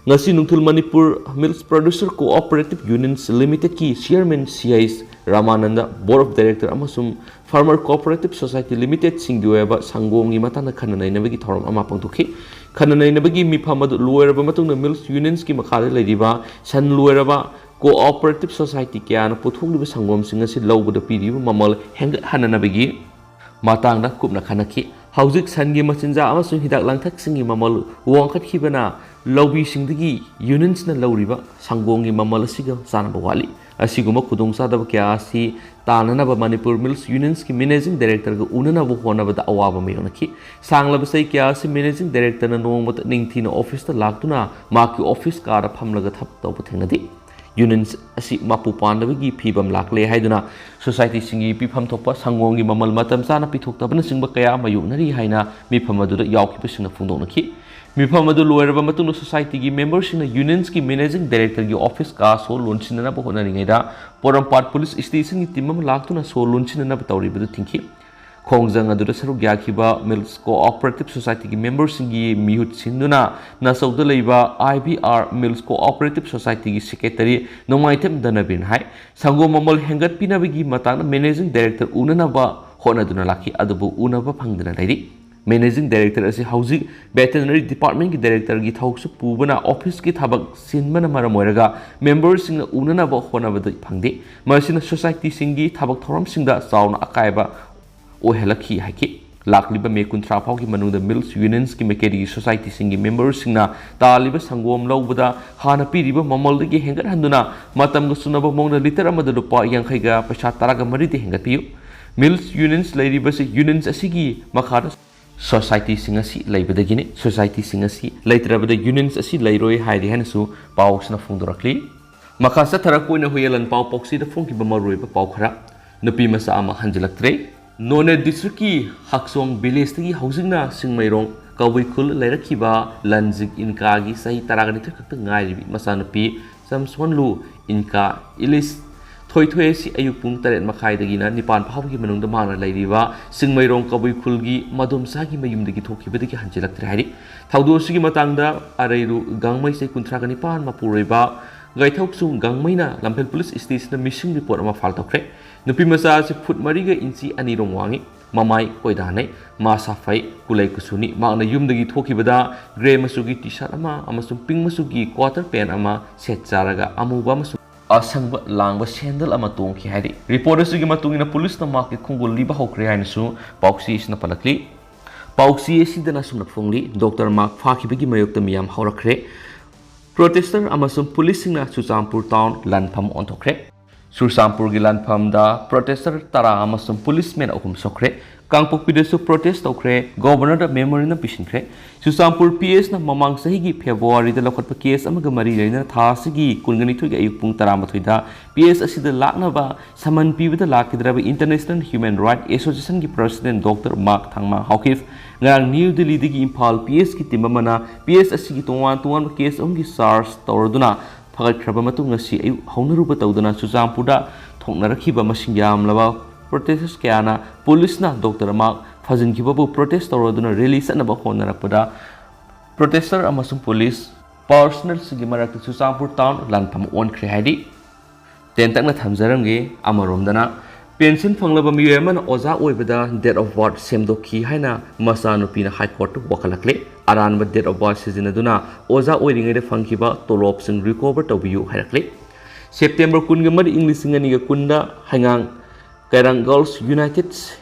ꯉꯁꯤ ꯅꯨꯡꯊꯤꯜ Manipur milk producer cooperative unions ꯂꯤꯃꯤꯇꯦꯗꯀꯤ chairman C H Ramanand, board of director ꯑꯃꯁꯨꯡ ꯐꯥꯔꯃꯔ ꯀꯣꯑꯣꯄꯔꯦꯇꯤꯚ ꯁꯣꯁꯥꯏꯇꯤ ꯂꯤꯃꯤꯇꯦꯗꯁꯤꯡꯒꯤ ꯑꯣꯏꯕ ꯁꯪꯒꯣꯝꯒꯤ ꯃꯇꯥꯡꯗ ꯈꯟꯅ ꯅꯩꯅꯕꯒꯤ ꯊꯧꯔꯝ ꯑꯃ ꯄꯥꯡꯊꯣꯛꯈꯤ꯫ ꯈꯟꯅ ꯅꯩꯅꯕꯒꯤ ꯃꯤꯐꯝ ꯑꯗꯨ ꯂꯣꯏꯔꯕ ꯃꯇꯨꯡꯗ ꯃꯤꯜꯁ ꯌꯨꯅꯤꯌꯟꯁꯀꯤ ꯃꯈꯥꯗ ꯂꯩꯔꯤꯕ ꯁꯟ ꯂꯣꯏꯔꯕ ꯀꯣꯑꯣꯄꯔꯦꯇꯤꯚ ꯁꯣꯁꯥꯏꯇꯤ ꯀꯌꯥꯅ ꯄꯨꯊꯣꯛꯂꯤꯕ ꯁꯪꯒꯣꯝꯁꯤꯡ ꯑꯁꯤ ꯂꯧꯕꯗ ꯄꯤꯔꯤꯕ ꯃꯃꯜ ꯍꯦꯟꯒꯠꯍꯟꯅꯅꯕꯒꯤ ꯃꯇꯥꯡꯗ ꯀꯨꯞꯅ ꯈꯟꯅꯈꯤ꯫ ꯍꯧꯖꯤꯛ ꯁꯟꯒꯤ ꯃꯆꯤꯟꯖꯥꯛ ꯑꯃꯁꯨꯡ ꯍꯤꯗꯥꯛ ꯂꯥꯡꯊꯛꯁꯤꯡꯒꯤ ꯃꯃꯜ ꯋꯥꯡꯈꯠꯈꯤꯕꯅ ꯂꯧꯃꯤꯁꯤꯡꯗꯒꯤ ꯌꯨꯅꯤꯌꯟꯁꯅ ꯂꯧꯔꯤꯕ ꯁꯪꯒꯣꯝꯒꯤ ꯃꯃꯜ ꯑꯁꯤꯒ ꯆꯥꯟꯅꯕ ꯋꯥꯠꯂꯤ꯫ ꯑꯁꯤꯒꯨꯝꯕ ꯈꯨꯗꯣꯡꯆꯥꯗꯕ ꯀꯌꯥ ꯑꯁꯤ ꯇꯥꯅꯅꯕ ꯃꯅꯤꯄꯨꯔ ꯃꯤꯜꯁ ꯌꯨꯅꯤꯌꯟꯁꯀꯤ ꯃꯦꯅꯦꯖꯤꯡ ꯗꯥꯏꯔꯦꯛꯇꯔꯒ ꯎꯅꯅꯕ ꯍꯣꯠꯅꯕꯗ ꯑꯋꯥꯕ ꯃꯥꯌꯣꯛꯅꯈꯤ꯫ ꯁꯥꯡꯂꯕ ꯆꯍꯤ ꯀꯌꯥ ꯑꯁꯤ ꯃꯦꯅꯦꯖꯤꯡ ꯗꯥꯏꯔꯦꯛꯇꯔꯅ ꯅꯣꯡꯃꯇ ꯅꯤꯡꯊꯤꯅ ꯑꯣꯐꯤꯁꯇ ꯂꯥꯛꯇꯨꯅ ꯃꯍꯥꯛꯀꯤ ꯑꯣꯐꯤꯁ ꯀꯥꯗ ꯐꯝꯂꯒ ꯊꯕꯛ ꯇꯧꯕ ꯊꯦꯡꯅꯗꯦ꯫ ꯌꯨꯅꯤꯌꯟꯁ ꯑꯁꯤ ꯃꯄꯨ ꯄꯥꯟꯗꯕꯒꯤ ꯐꯤꯕꯝ ꯂꯥꯛꯂꯦ ꯍꯥꯏꯗꯨꯅ ꯁꯣꯁꯥꯏꯇꯤꯁꯤꯡꯒꯤ ꯄꯤꯐꯝ ꯊꯣꯛꯄ ꯁꯪꯒꯣꯝꯒꯤ ꯃꯃꯜ ꯃꯇꯝ ꯆꯥꯅ ꯄꯤꯊꯣꯛꯇꯕꯅꯆꯤꯡꯕ ꯀꯌꯥ ꯃꯥꯌꯣꯛꯅꯔꯤ ꯍꯥꯏꯅ ꯃꯤꯐꯝ ꯑꯗꯨꯗ ꯌꯥꯎꯈꯤꯕꯁꯤꯡꯅ ꯐꯣꯡꯗꯣꯛꯅꯈꯤ꯫ ꯃꯤꯐꯝ ꯑꯗꯨ ꯂꯣꯏꯔꯕ ꯃꯇꯨꯡꯗ ꯁꯣꯁꯥꯏꯇꯤꯒꯤ ꯃꯦꯝꯕꯔꯁꯤꯡꯅ ꯌꯨꯅꯤꯌꯟꯁꯀꯤ ꯃꯦꯅꯦꯖꯤꯡ ꯗꯥꯏꯔꯦꯛꯇꯔꯒꯤ ꯑꯣꯐꯤꯁ ꯀꯥ ꯁꯣ ꯂꯣꯟꯁꯤꯟꯅꯅꯕ ꯍꯣꯠꯅꯔꯤꯉꯩꯗ ꯄꯣꯔꯣꯝꯄꯥꯠ ꯄꯨꯂꯤꯁ ꯁ꯭ꯇꯦꯁꯟꯒꯤ ꯇꯤꯝ ꯑꯃ ꯂꯥꯛꯇꯨꯅ ꯁꯣ ꯂꯣꯟꯁꯤꯟꯅꯅꯕ ꯇꯧꯔꯤꯕꯗꯨ ꯊꯤꯡꯈꯤ꯫ ꯈꯣꯡꯖꯪ ꯑꯗꯨꯗ ꯁꯔꯨꯛ ꯌꯥꯈꯤꯕ Mills Cooperative Society ꯒꯤ member ꯁꯤꯡꯒꯤ ꯃꯤꯍꯨꯠ ꯁꯤꯟꯗꯨꯅ ꯅꯥꯆꯧꯗ ꯂꯩꯕ I B R Mills Cooperative Society ꯒꯤ secretary ꯅꯣꯡꯃꯥꯏꯊꯦꯝ ꯙꯅꯕꯤꯔꯅ ꯍꯥꯏ, ꯁꯪꯒꯣꯝ ꯃꯃꯜ ꯍꯦꯟꯒꯠꯄꯤꯅꯕꯒꯤ ꯃꯇꯥꯡꯗ managing director ꯎꯅꯅꯕ ꯍꯣꯠꯅꯗꯨꯅ ꯂꯥꯛꯈꯤ, ꯑꯗꯨꯕꯨ ꯎꯅꯕ ꯐꯪꯗꯅ ꯂꯩꯔꯤ꯫ Managing director ꯑꯁꯤ ꯍꯧꯖꯤꯛ veterinary department ꯀꯤ director ꯒꯤ ꯊꯕꯛꯁꯨ ꯄꯨꯕꯅ office ꯀꯤ ꯊꯕꯛ ꯆꯤꯟꯕꯅ ꯃꯔꯝ ꯑꯣꯏꯔꯒ member ꯁꯤꯡꯅ ꯎꯅꯅꯕ ꯍꯣꯠꯅꯕꯗ ꯐꯪꯗꯦ꯫ ꯃꯁꯤꯅ society ꯁꯤꯡꯒꯤ ꯊꯕꯛ ꯊꯧꯔꯝꯁꯤꯡꯗ ꯆꯥꯎꯅ ꯑꯀꯥꯏꯕ ꯑꯣꯏꯍꯜꯂꯛꯈꯤ ꯍꯥꯏꯈꯤ꯫ ꯂꯥꯛꯂꯤꯕ ꯃꯦ ꯀꯨꯟꯊ꯭ꯔꯥ ꯐꯥꯎꯒꯤ ꯃꯅꯨꯡꯗ Mills Unions ꯀꯤ ꯃꯥꯏꯀꯩꯗꯒꯤ society ꯁꯤꯡꯒꯤ member ꯁꯤꯡꯅ ꯇꯥꯜꯂꯤꯕ ꯁꯪꯒꯣꯝ ꯂꯧꯕꯗ ꯍꯥꯟꯅ ꯄꯤꯔꯤꯕ ꯃꯃꯜꯗꯒꯤ ꯍꯦꯟꯒꯠꯍꯟꯗꯨꯅ ꯃꯇꯝꯒ ꯆꯨꯅꯕ ꯃꯑꯣꯡꯗ litre ꯑꯃꯗ ꯂꯨꯄꯥ ꯌꯥꯡꯈꯩꯒ ꯄꯩꯁꯥ ꯇꯔꯥꯒ ꯃꯔꯤꯗꯤ ꯍꯦꯟꯒꯠꯄꯤꯌꯨ꯫ Mills Unions ꯂꯩꯔꯤꯕꯁꯤ unions ꯑꯁꯤꯒꯤ ꯃꯈꯥꯗ society ꯁꯤꯡ ꯑꯁꯤ ꯂꯩꯕꯗꯒꯤꯅꯤ꯫ Society ꯁꯤꯡ ꯑꯁꯤ ꯂꯩꯇ꯭ꯔꯕꯗ unions ꯑꯁꯤ ꯂꯩꯔꯣꯏ ꯍꯥꯏꯔꯤ ꯍꯥꯏꯅꯁꯨ ꯄꯥꯎꯁꯤꯅ ꯐꯣꯡꯗꯣꯔꯛꯂꯤ꯫ ꯃꯈꯥ ꯆꯠꯊꯔꯛꯄ ꯑꯣꯏꯅ ꯍꯨꯏꯌꯦꯟ ꯂꯥꯟꯄꯥꯎ ꯄꯥꯎꯆꯦꯗ ꯐꯣꯡꯈꯤꯕ ꯃꯔꯨꯑꯣꯏꯕ ꯄꯥꯎ ꯈꯔ꯫ ꯅꯨꯄꯤ ꯃꯆꯥ ꯑꯃ ꯍꯟꯖꯤꯜꯂꯛꯇ꯭ꯔꯦ꯫ ꯅꯣꯅꯦ district ꯀꯤ ꯍꯛꯆꯣꯡ village ꯇꯒꯤ ꯍꯧꯖꯤꯛꯅ ꯁꯤꯡꯃꯩꯔꯣꯡ ꯀꯕꯨꯏ ꯈꯨꯜ ꯂꯩꯔꯛꯈꯤꯕ ꯂꯟꯖꯤꯛ ꯏꯟꯀꯥꯒꯤ ꯆꯍꯤ ꯇꯔꯥꯒ ꯅꯤꯊꯣꯏ ꯈꯛꯇ ꯉꯥꯏꯔꯤꯕꯤ ꯃꯆꯥꯅꯨꯄꯤ ꯆꯝꯁꯣꯟꯂꯨ ꯏꯟꯀꯥ ꯏꯂꯤꯁ ꯊꯣꯏꯊꯣꯏ ꯑꯁꯤ ꯑꯌꯨꯛ ꯄꯨꯡ ꯇꯔꯦꯠ ꯃꯈꯥꯏꯗꯒꯤꯅ ꯅꯤꯄꯥꯟ ꯐꯥꯎꯕꯒꯤ ꯃꯅꯨꯡꯗ ꯃꯍꯥꯛꯅ ꯂꯩꯔꯤꯕ ꯁꯤꯡꯃꯩꯔꯣꯡ ꯀꯕꯨꯏ ꯈꯨꯜꯒꯤ ꯃꯗꯣꯝꯆꯥꯒꯤ ꯃꯌꯨꯝꯗꯒꯤ ꯊꯣꯛꯈꯤꯕꯗꯒꯤ ꯍꯟꯖꯤꯜꯂꯛꯇ꯭ꯔꯦ ꯍꯥꯏꯔꯤ꯫ ꯊꯧꯗꯣꯛ ꯑꯁꯤꯒꯤ ꯃꯇꯥꯡꯗ ꯑꯔꯩꯔꯨ ꯒꯥꯡꯃꯩ ꯆꯍꯤ ꯀꯨꯟꯊ꯭ꯔꯥꯒ ꯅꯤꯄꯥꯟ ꯃꯄꯨꯔꯣꯏꯕ ꯒꯥꯏꯊꯧꯆꯨꯡ ꯒꯥꯡꯃꯩꯅ ꯂꯝꯐꯦꯜ police station ꯗ missing report ꯑꯃ file ꯇꯧꯈ꯭ꯔꯦ꯫ ꯅꯨꯄꯤ ꯃꯆꯥ ꯑꯁꯤ ꯐꯨꯠ ꯃꯔꯤꯒ ꯏꯟꯆꯤ ꯑꯅꯤꯔꯣꯝ ꯋꯥꯡꯉꯤ, ꯃꯃꯥꯏ ꯀꯣꯏꯗꯥꯅꯩ, ꯃꯁꯥ ꯐꯩ, ꯀꯨꯂꯩ ꯀꯨꯆꯨꯅꯤ꯫ ꯃꯍꯥꯛꯅ ꯌꯨꯝꯗꯒꯤ ꯊꯣꯛꯈꯤꯕꯗ grey ꯃꯆꯨꯒꯤ T-shirt ꯑꯃ ꯑꯃꯁꯨꯡ pink ꯃꯆꯨꯒꯤ quarter pant ꯑꯃ ꯁꯦꯠ ꯆꯥꯔꯒ ꯑꯃꯨꯕ ꯑꯃꯁꯨꯡ ꯑꯁꯪꯕ ꯂꯥꯡꯕ sandal ꯑꯃ ꯇꯣꯡꯈꯤ ꯍꯥꯏꯔꯤ꯫ Report ꯑꯁꯤꯒꯤ ꯃꯇꯨꯡ ꯏꯟꯅ police ꯅ ꯃꯍꯥꯛꯀꯤ ꯈꯣꯡꯒꯨꯜ ꯂꯤꯕ ꯍꯧꯈ꯭ꯔꯦ ꯍꯥꯏꯅꯁꯨ ꯄꯥꯎꯆꯦ ꯑꯁꯤꯅ ꯄꯜꯂꯛꯂꯤ꯫ ꯄꯥꯎꯆꯦ ꯑꯁꯤꯗꯅ ꯑꯁꯨꯝꯅ ꯐꯣꯡꯂꯤ, Doctor ꯃꯍꯥꯛ ꯐꯥꯈꯤꯕꯒꯤ ꯃꯥꯌꯣꯛꯇ ꯃꯤꯌꯥꯝ ꯍꯧꯔꯛꯈ꯭ꯔꯦ꯫ Protester ꯑꯃꯁꯨꯡ police ꯁꯤꯡꯅ ꯆꯨꯔꯆꯥꯟꯄꯨꯔ town ꯂꯥꯟꯐꯝ ꯑꯣꯟꯊꯣꯛꯈ꯭ꯔꯦ꯫ ꯆꯨꯔꯆꯥꯟꯄꯨꯔꯒꯤ ꯂꯥꯟꯐꯝꯗ protester ꯇꯔꯥ ꯑꯃꯁꯨꯡ policemen ꯑꯍꯨꯝ ꯁꯣꯛꯈ꯭ꯔꯦ꯫ ꯀꯥꯡꯄꯣꯛꯄꯤꯗꯁꯨ protest ꯇꯧꯈ꯭ꯔꯦ, Governor ꯗ memorandum ꯄꯤꯁꯤꯟꯈ꯭ꯔꯦ꯫ ꯆꯨꯔꯆꯥꯟꯄꯨꯔ P S ꯅ ꯃꯃꯥꯡ ꯆꯍꯤꯒꯤ February ꯗ ꯂꯧꯈꯠꯄ case ꯑꯃꯒ ꯃꯔꯤ ꯂꯩꯅꯅ ꯊꯥ ꯑꯁꯤꯒꯤ ꯀꯨꯟꯒ ꯅꯤꯊꯣꯏꯒꯤ ꯑꯌꯨꯛ ꯄꯨꯡ ꯇꯔꯥꯃꯥꯊꯣꯏꯗ P S ꯑꯁꯤꯗ ꯂꯥꯛꯅꯕ summon ꯄꯤꯕꯗ ꯂꯥꯛꯈꯤꯗ꯭ꯔꯕ International Human Rights Association ꯒꯤ president Doctor ꯃꯥꯔꯛ ꯊꯥꯡꯃꯥꯡ ꯍꯥꯎꯀꯤꯞ ꯉꯔꯥꯡ ꯅ꯭ꯌꯨ ꯗꯤꯜꯂꯤꯗꯒꯤ ꯏꯝꯐꯥꯜ P S ꯀꯤ team ꯑꯃꯅ P S ꯑꯁꯤꯒꯤ ꯇꯣꯉꯥꯟ ꯇꯣꯉꯥꯟꯕ case ꯑꯍꯨꯝꯒꯤ charge ꯇꯧꯔꯗꯨꯅ ꯐꯒꯠꯈ꯭ꯔꯕ ꯃꯇꯨꯡ ꯉꯁꯤ ꯑꯌꯨꯛ ꯍꯧꯅꯔꯨꯕ ꯇꯧꯗꯅ ꯆꯨꯔꯆꯥꯟꯄꯨꯔꯗ ꯊꯣꯛꯅꯔꯛꯈꯤꯕ ꯃꯁꯤꯡ ꯌꯥꯝꯂꯕ Protesters ꯀꯌꯥꯅ ꯄꯨꯂꯤꯁꯅ ꯗꯣꯛꯇꯔ ꯃꯍꯥꯛ ꯐꯥꯖꯤꯟꯈꯤꯕꯕꯨ protest ꯇꯧꯔꯗꯨꯅ rally ꯆꯠꯅꯕ ꯍꯣꯠꯅꯔꯛꯄꯗ protester ꯑꯃꯁꯨꯡ ꯄꯨꯂꯤꯁ personnelꯁꯤꯡꯒꯤ ꯃꯔꯛꯇ ꯆꯨꯔꯆꯥꯟꯄꯨꯔ town ꯂꯥꯟꯐꯝ ꯑꯣꯟꯈ꯭ꯔꯦ ꯍꯥꯏꯔꯤ꯫ ꯇꯦꯟꯇꯛꯅ ꯊꯝꯖꯔꯝꯒꯦ꯫ ꯑꯃꯔꯣꯝꯗꯅ pension ꯐꯪꯂꯕ ꯃꯤꯑꯣꯏ ꯑꯃꯅ ꯑꯣꯖꯥ ꯑꯣꯏꯕꯗ date of birth ꯁꯦꯝꯗꯣꯛꯈꯤ ꯍꯥꯏꯅ ꯃꯆꯥꯅꯨꯄꯤꯅ High Courtꯇ ꯋꯥꯀꯠꯂꯛꯂꯦ꯫ ꯑꯔꯥꯟꯕ date of birth ꯁꯤꯖꯤꯟꯅꯗꯨꯅ ꯑꯣꯖꯥ ꯑꯣꯏꯔꯤꯉꯩꯗ ꯐꯪꯈꯤꯕ ꯇꯣꯂꯣꯞꯁꯤꯡ recover ꯇꯧꯕꯤꯌꯨ ꯍꯥꯏꯔꯛꯂꯦ꯫ September ꯀꯨꯟꯒ ꯃꯔꯤ, ꯏꯪ ꯂꯤꯁꯤꯡ ꯑꯅꯤꯒ ꯀꯨꯟꯗ ꯍꯩꯉꯥꯡ ꯀꯩꯔꯥꯡ Girls United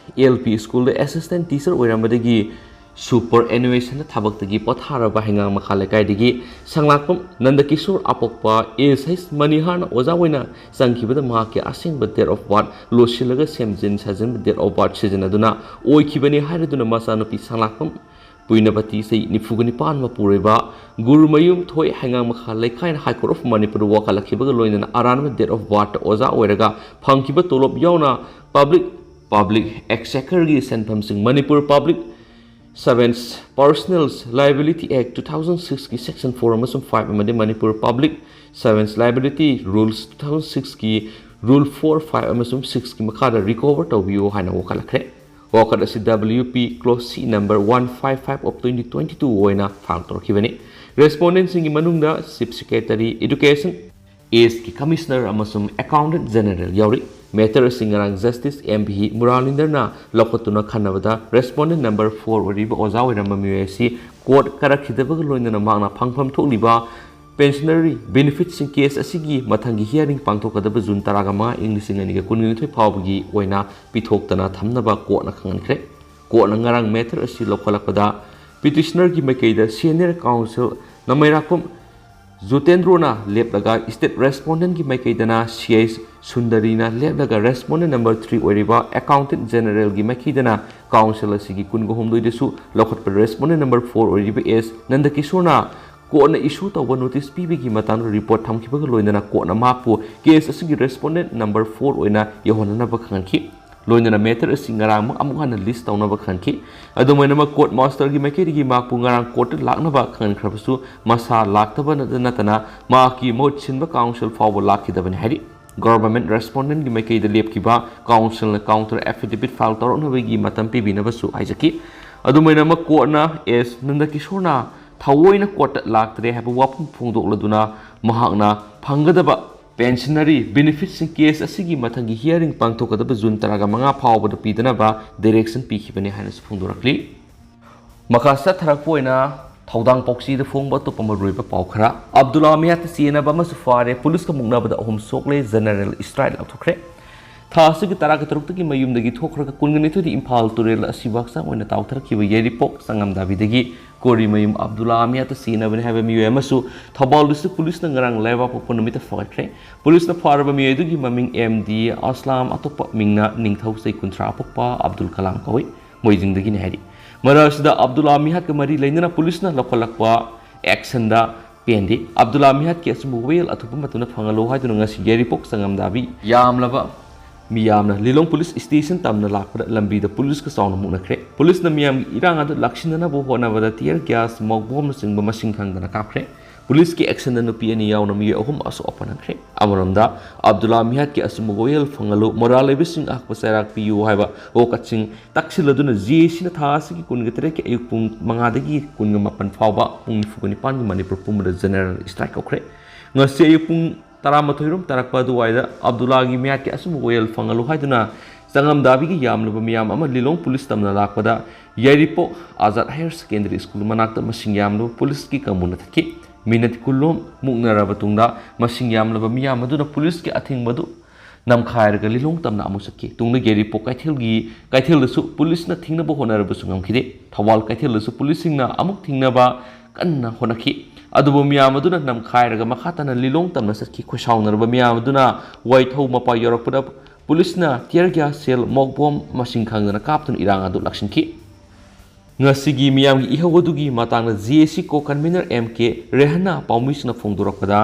L P Schoolꯗ assistant teacher ꯑꯣꯏꯔꯝꯕꯗꯒꯤ superannuationꯗ ꯊꯕꯛꯇꯒꯤ ꯄꯣꯊꯥꯔꯕ ꯍꯩꯉꯥꯡ ꯃꯈꯥ ꯂꯩꯀꯥꯏꯗꯒꯤ ꯁꯪꯂꯥꯛꯄꯝ ꯅꯟꯗꯀꯤꯁꯣꯔ ꯑꯄꯣꯛꯄ ꯑꯦꯁ ꯍꯩꯁ ꯃꯅꯤꯍꯥꯔꯅ ꯑꯣꯖꯥ ꯑꯣꯏꯅ ꯆꯪꯈꯤꯕꯗ ꯃꯍꯥꯛꯀꯤ ꯑꯁꯦꯡꯕ date of birth ꯂꯣꯠꯁꯤꯜꯂꯒ ꯁꯦꯝꯖꯤꯟ ꯁꯥꯖꯤꯟꯕ date of birth ꯁꯤꯖꯤꯟꯅꯗꯨꯅ ꯑꯣꯏꯈꯤꯕꯅꯤ ꯍꯥꯏꯔꯗꯨꯅ ꯃꯆꯥꯅꯨꯄꯤ ꯁꯪꯂꯥꯛꯄꯝ ꯄꯨꯏꯅꯕꯇꯤ ꯆꯍꯤ ꯅꯤꯐꯨꯒ ꯅꯤꯄꯥꯟ ꯃꯄꯨꯔꯣꯏꯕ ꯒꯨꯔꯨꯃꯌꯨꯝ ꯊꯣꯏ ꯍꯩꯉꯥꯡ ꯃꯈꯥ ꯂꯩꯀꯥꯏꯅ High Court of ꯃꯅꯤꯄꯨꯔꯗ ꯋꯥꯀꯠꯂꯛꯈꯤꯕꯒ ꯂꯣꯏꯅꯅ ꯑꯔꯥꯟꯕ date of birthꯇ ꯑꯣꯖꯥ ꯑꯣꯏꯔꯒ ꯐꯪꯈꯤꯕ ꯇꯣꯂꯣꯞ ꯌꯥꯎꯅ public, public exchequerꯒꯤ ꯁꯦꯟꯐꯝꯁꯤꯡ Manipur Public Servants Personnel Liability Act two thousand sixꯀꯤ section four ꯑꯃꯁꯨꯡ five ꯑꯃꯗꯤ Manipur Public Servants Liability Rules two thousand sixꯀꯤ rule four, five ꯑꯃꯁꯨꯡ sixꯀꯤ ꯃꯈꯥꯗ recover ꯇꯧꯕꯤꯌꯨ ꯍꯥꯏꯅ ꯋꯥꯀꯠꯂꯛꯈ꯭ꯔꯦ꯫ ꯋꯥꯀꯠ ꯑꯁꯤ W P clause C number one five five of twenty twenty two ꯑꯣꯏꯅ file ꯇꯧꯔꯛꯈꯤꯕꯅꯤ꯫ Respondentꯁꯤꯡꯒꯤ ꯃꯅꯨꯡꯗ Chief Secretary, Education, Eastꯀꯤ Commissioner ꯑꯃꯁꯨꯡ Accountant General ꯌꯥꯎꯔꯤ꯫ Matter ꯑꯁꯤ ꯉꯔꯥꯡ Justice M V ꯃꯨꯔꯥꯂꯤꯟꯗꯔꯅ ꯂꯧꯈꯠꯇꯨꯅ ꯈꯟꯅꯕꯗ respondent number four ꯑꯣꯏꯔꯤꯕ ꯑꯣꯖꯥ ꯑꯣꯏꯔꯝꯕ ꯃꯤꯑꯣꯏ ꯑꯁꯤ court ꯀꯥꯔꯛꯈꯤꯗꯕꯒ ꯂꯣꯏꯅꯅ ꯃꯍꯥꯛꯅ ꯐꯪꯐꯝ ꯊꯣꯛꯂꯤꯕ pensionary benefitꯁꯤꯡ case ꯑꯁꯤꯒꯤ ꯃꯊꯪꯒꯤ hearing ꯄꯥꯡꯊꯣꯛꯀꯗꯕ June ꯇꯔꯥꯃꯉꯥ, ꯏꯪ ꯂꯤꯁꯤꯡ ꯑꯅꯤꯒ ꯀꯨꯟꯅꯤꯊꯣꯏ ꯐꯥꯎꯕꯒꯤ ꯑꯣꯏꯅ ꯄꯤꯊꯣꯛꯇꯅ ꯊꯝꯅꯕ courtꯅ ꯈꯪꯍꯟꯈ꯭ꯔꯦ꯫ Courtꯅ ꯉꯔꯥꯡ matter ꯑꯁꯤ ꯂꯧꯈꯠꯂꯛꯄꯗ petitionerꯒꯤ ꯃꯥꯏꯀꯩꯗ senior counsel ꯅꯃꯩꯔꯥꯛꯄꯝ ꯖꯣꯇꯦꯟꯗ꯭ꯔꯣꯅ ꯂꯦꯞꯂꯒ state respondentꯀꯤ ꯃꯥꯏꯀꯩꯗꯅ C I ꯁꯨꯟꯗꯔꯤꯅ ꯂꯦꯞꯂꯒ respondent number three ꯑꯣꯏꯔꯤꯕ Accountant Generalꯒꯤ ꯃꯥꯏꯀꯩꯗꯅ counsel ꯑꯁꯤꯒꯤ ꯀꯨꯟꯒ ꯍꯨꯝꯗꯣꯏꯗꯁꯨ ꯂꯧꯈꯠꯄ respondent number four ꯑꯣꯏꯔꯤꯕ ꯑꯦꯁ ꯅꯟꯗꯀꯤꯁꯣꯔꯅ courtꯅ issue ꯇꯧꯕ notice ꯄꯤꯕꯒꯤ ꯃꯇꯥꯡꯗ report ꯊꯝꯈꯤꯕꯒ ꯂꯣꯏꯅꯅ courtꯅ ꯃꯍꯥꯛꯄꯨ case ꯑꯁꯤꯒꯤ respondent number four ꯑꯣꯏꯅ ꯌꯧꯍꯟꯅꯅꯕ ꯈꯪꯍꯟꯈꯤ꯫ ꯂꯣꯏꯅꯅ matter ꯑꯁꯤ ꯉꯔꯥꯡꯃꯛ ꯑꯃꯨꯛ ꯍꯟꯅ list ꯇꯧꯅꯕ ꯈꯪꯍꯟꯈꯤ꯫ ꯑꯗꯨꯝ ꯑꯣꯏꯅꯃꯛ court masterꯒꯤ ꯃꯥꯏꯀꯩꯗꯒꯤ ꯃꯍꯥꯛꯄꯨ ꯉꯔꯥꯡ courtꯇ ꯂꯥꯛꯅꯕ ꯈꯪꯍꯟꯈ꯭ꯔꯕꯁꯨ ꯃꯁꯥ ꯂꯥꯛꯇꯕ ꯅꯠꯇꯅ ꯃꯍꯥꯛꯀꯤ ꯃꯍꯨꯠ ꯁꯤꯟꯕ counsel ꯐꯥꯎꯕ ꯂꯥꯛꯈꯤꯗꯕꯅꯤ ꯍꯥꯏꯔꯤ꯫ Government respondentꯀꯤ ꯃꯥꯏꯀꯩꯗ ꯂꯦꯞꯈꯤꯕ councilꯅ counter affidavit file ꯇꯧꯔꯛꯅꯕꯒꯤ ꯃꯇꯝ ꯄꯤꯕꯤꯅꯕꯁꯨ ꯍꯥꯏꯖꯈꯤ꯫ ꯑꯗꯨꯝ ꯑꯣꯏꯅꯃꯛ courtꯅ ꯑꯦꯁ ꯅꯟꯗꯀꯤꯁꯣꯔꯅ ꯊꯑꯣꯏꯅ courtꯇ ꯂꯥꯛꯇ꯭ꯔꯦ ꯍꯥꯏꯕ ꯋꯥꯐꯝ ꯐꯣꯡꯗꯣꯛꯂꯗꯨꯅ ꯃꯍꯥꯛꯅ ꯐꯪꯒꯗꯕ pensionary benefitꯁꯤꯡ case ꯑꯁꯤꯒꯤ ꯃꯊꯪꯒꯤ hearing ꯄꯥꯡꯊꯣꯛꯀꯗꯕ June ꯇꯔꯥꯃꯉꯥ ꯐꯥꯎꯕꯗ ꯄꯤꯗꯅꯕ direction ꯄꯤꯈꯤꯕꯅꯤ ꯍꯥꯏꯅꯁꯨ ꯐꯣꯡꯗꯣꯔꯛꯂꯤ꯫ ꯃꯈꯥ ꯆꯠꯊꯔꯛꯄ ꯑꯣꯏꯅ ꯊꯧꯗꯥꯡ ꯄꯥꯎꯆꯦꯗ ꯐꯣꯡꯕ ꯑꯇꯣꯞꯄ ꯃꯔꯨꯑꯣꯏꯕ ꯄꯥꯎ ꯈꯔ꯫ ꯑꯕꯗꯨꯜꯂꯥ ꯃꯤꯌꯥꯠꯇ ꯆꯦꯟꯅꯕ ꯑꯃꯁꯨ ꯐꯥꯔꯦ꯫ ꯄꯨꯂꯤꯁꯀ ꯃꯨꯛꯅꯕꯗ ꯑꯍꯨꯝ ꯁꯣꯛꯂꯦ꯫ General strike ꯂꯥꯎꯊꯣꯛꯈ꯭ꯔꯦ꯫ ꯊꯥ ꯑꯁꯤꯒꯤ ꯇꯔꯥꯒ ꯇꯔꯨꯛꯇꯒꯤ ꯃꯌꯨꯝꯗꯒꯤ ꯊꯣꯛꯈ꯭ꯔꯒ ꯀꯨꯟꯒ ꯅꯤꯊꯣꯏꯗ ꯏꯝꯐꯥꯜ ꯇꯨꯔꯦꯜ ꯑꯁꯤꯕ ꯍꯛꯆꯥꯡ ꯑꯣꯏꯅ ꯇꯥꯎꯊꯔꯛꯈꯤꯕ ꯌꯥꯏꯔꯤꯄꯣꯛ ꯆꯉꯝꯗꯥꯕꯤꯗꯒꯤ ꯀꯣꯔꯤꯃꯌꯨꯝ ꯑꯕꯗꯨꯜꯂꯥ ꯃꯤꯌꯥꯠꯇ ꯆꯦꯟꯅꯕꯅꯤ ꯍꯥꯏꯕ ꯃꯤꯑꯣꯏ ꯑꯃꯁꯨ ꯊꯧꯕꯥꯜ district ꯄꯨꯂꯤꯁꯅ ꯉꯔꯥꯡ ꯂꯩꯕꯥꯛꯄꯣꯛꯄ ꯅꯨꯃꯤꯠꯇ ꯐꯥꯒꯠꯈ꯭ꯔꯦ꯫ ꯄꯨꯂꯤꯁꯅ ꯐꯥꯔꯕ ꯃꯤꯑꯣꯏ ꯑꯗꯨꯒꯤ ꯃꯃꯤꯡ ꯑꯦꯝ ꯗꯤ ꯑꯁꯂꯥꯝ, ꯑꯇꯣꯞꯄ ꯃꯤꯡꯅ ꯅꯤꯡꯊꯧ ꯆꯩꯀꯨꯟꯊ꯭ꯔꯥ ꯄꯣꯛꯄ ꯑꯕꯗꯨꯜ ꯀꯂꯥꯝ ꯀꯧꯏ꯫ ꯃꯣꯏꯖꯤꯡꯗꯒꯤꯅꯤ ꯍꯥꯏꯔꯤ꯫ ꯃꯔꯛ ꯑꯁꯤꯗ ꯑꯕꯗꯨꯜꯂꯥ ꯃꯤꯍꯥꯠꯀ ꯃꯔꯤ ꯂꯩꯅꯅ ꯄꯨꯂꯤꯁꯅ ꯂꯧꯈꯠꯂꯛꯄ actionꯗ ꯄꯦꯟꯗꯦ꯫ ꯑꯕꯗꯨꯜꯂꯥ ꯃꯤꯍꯥꯠꯀꯤ ꯑꯆꯨꯝꯕ ꯋꯥꯌꯦꯜ ꯑꯊꯨꯕ ꯃꯇꯝꯗ ꯐꯪꯍꯜꯂꯨ ꯍꯥꯏꯗꯨꯅ ꯉꯁꯤ ꯌꯥꯏꯔꯤꯄꯣꯛ ꯆꯉꯝꯗꯥꯕꯤ ꯌꯥꯝꯂꯕ ꯃꯤꯌꯥꯝꯅ ꯂꯤꯂꯣꯡ ꯄꯨꯂꯤꯁ station ꯇꯝꯅ ꯂꯥꯛꯄꯗ ꯂꯝꯕꯤꯗ ꯄꯨꯂꯤꯁꯀ ꯆꯥꯎꯅ ꯃꯨꯛꯅꯈ꯭ꯔꯦ꯫ ꯄꯨꯂꯤꯁꯅ ꯃꯤꯌꯥꯝꯒꯤ ꯏꯔꯥꯡ ꯑꯗꯨ ꯂꯥꯛꯁꯤꯟꯅꯅꯕ ꯍꯣꯠꯅꯕꯗ tear gas, ꯃꯣꯛ ꯕꯣꯝꯅꯆꯤꯡꯕ ꯃꯁꯤꯡ ꯈꯪꯗꯅ ꯀꯥꯞꯈ꯭ꯔꯦ꯫ ꯄꯨꯂꯤꯁꯀꯤ actionꯗ ꯅꯨꯄꯤ ꯑꯅꯤ ꯌꯥꯎꯅ ꯃꯤꯑꯣꯏ ꯑꯍꯨꯝ ꯑꯁꯣꯛ ꯑꯄꯟ ꯅꯪꯈ꯭ꯔꯦ꯫ ꯑꯃꯔꯣꯝꯗ ꯑꯕꯗꯨꯜꯂꯥ ꯃꯤꯍꯥꯠꯀꯤ ꯑꯆꯨꯝꯕ ꯋꯥꯌꯦꯜ ꯐꯪꯍꯜꯂꯨ, ꯃꯣꯔꯥꯜ ꯂꯩꯕꯁꯤꯡ ꯑꯍꯛꯄ ꯆꯩꯔꯥꯛ ꯄꯤꯌꯨ ꯍꯥꯏꯕ ꯋꯥꯀꯠꯁꯤꯡ ꯇꯛꯁꯤꯜꯂꯗꯨꯅ JACꯅ ꯊꯥ ꯑꯁꯤꯒꯤ ꯀꯨꯟꯒ ꯇꯔꯦꯠꯀꯤ ꯑꯌꯨꯛ ꯄꯨꯡ ꯃꯉꯥꯗꯒꯤ ꯀꯨꯟꯒ ꯃꯥꯄꯟ ꯐꯥꯎꯕ ꯄꯨꯡ ꯅꯤꯐꯨꯒ ꯅꯤꯄꯥꯟꯒꯤ ꯃꯅꯤꯄꯨꯔ ꯄꯨꯝꯕꯗ general strike ꯀꯧꯈ꯭ꯔꯦ꯫ ꯉꯁꯤ ꯑꯌꯨꯛ ꯄꯨꯡ ꯇꯔꯥꯃꯥꯊꯣꯏ ꯔꯣꯝ ꯇꯥꯔꯛꯄ ꯑꯗꯨꯋꯥꯏꯗ ꯑꯕꯗꯨꯜꯂꯥꯒꯤ ꯃꯤꯍꯥꯠꯀꯤ ꯑꯆꯨꯝꯕ ꯋꯥꯌꯦꯜ ꯐꯪꯍꯜꯂꯨ ꯍꯥꯏꯗꯨꯅ ꯆꯉꯝꯗꯥꯕꯤꯒꯤ ꯌꯥꯝꯂꯕ ꯃꯤꯌꯥꯝ ꯑꯃ ꯂꯤꯂꯣꯡ ꯄꯨꯂꯤꯁ ꯇꯝꯅ ꯂꯥꯛꯄꯗ ꯌꯥꯏꯔꯤꯄꯣꯛ ꯑꯥꯖꯥꯗ higher secondary school ꯃꯅꯥꯛꯇ ꯃꯁꯤꯡ ꯌꯥꯝꯂꯕ ꯄꯨꯂꯤꯁꯀꯤ ꯀꯥꯡꯕꯨꯅ ꯊꯠꯈꯤ꯫ Minute ꯀꯨꯟ ꯂꯣꯝ ꯃꯨꯛꯅꯔꯕ ꯇꯨꯡꯗ ꯃꯁꯤꯡ ꯌꯥꯝꯂꯕ ꯃꯤꯌꯥꯝ ꯑꯗꯨꯅ ꯄꯨꯂꯤꯁꯀꯤ ꯑꯊꯤꯡꯕ ꯑꯗꯨ ꯅꯝꯈꯥꯏꯔꯒ ꯂꯤꯂꯣꯡ ꯇꯝꯅ ꯑꯃꯨꯛ ꯆꯠꯈꯤ꯫ ꯇꯨꯡꯗ ꯌꯥꯏꯔꯤꯄꯣꯛ ꯀꯩꯊꯦꯜꯒꯤ, ꯀꯩꯊꯦꯜꯗꯁꯨ ꯄꯨꯂꯤꯁꯅ ꯊꯤꯡꯅꯕ ꯍꯣꯠꯅꯔꯕꯁꯨ ꯉꯝꯈꯤꯗꯦ꯫ ꯊꯧꯕꯥꯜ ꯀꯩꯊꯦꯜꯗꯁꯨ ꯄꯨꯂꯤꯁꯁꯤꯡꯅ ꯑꯃꯨꯛ ꯊꯤꯡꯅꯕ ꯀꯟꯅ ꯍꯣꯠꯅꯈꯤ꯫ ꯑꯗꯨꯕꯨ ꯃꯤꯌꯥꯝ ꯑꯗꯨꯅ ꯅꯝꯈꯥꯏꯔꯒ ꯃꯈꯥ ꯇꯥꯅ ꯂꯤꯂꯣꯡ ꯇꯝꯅ ꯆꯠꯈꯤ꯫ ꯈꯣꯏꯁꯥꯎꯅꯔꯕ ꯃꯤꯌꯥꯝ ꯑꯗꯨꯅ ꯋꯥꯏꯊꯧ ꯃꯄꯥ ꯌꯧꯔꯛꯄꯗ ꯄꯨꯂꯤꯁꯅ tear gas shell, ꯃꯣꯛ ꯕꯣꯝ ꯃꯁꯤꯡ ꯈꯪꯗꯅ ꯀꯥꯞꯇꯨꯅ ꯏꯔꯥꯡ ꯑꯗꯨ ꯂꯥꯛꯁꯤꯟꯈꯤ꯫ ꯉꯁꯤꯒꯤ ꯃꯤꯌꯥꯝꯒꯤ ꯏꯍꯧ ꯑꯗꯨꯒꯤ ꯃꯇꯥꯡꯗ JAC co-convener M K ꯔꯦꯍꯟꯅ ꯄꯥꯎꯃꯤꯁꯤꯡꯅ ꯐꯣꯡꯗꯣꯔꯛꯄꯗ,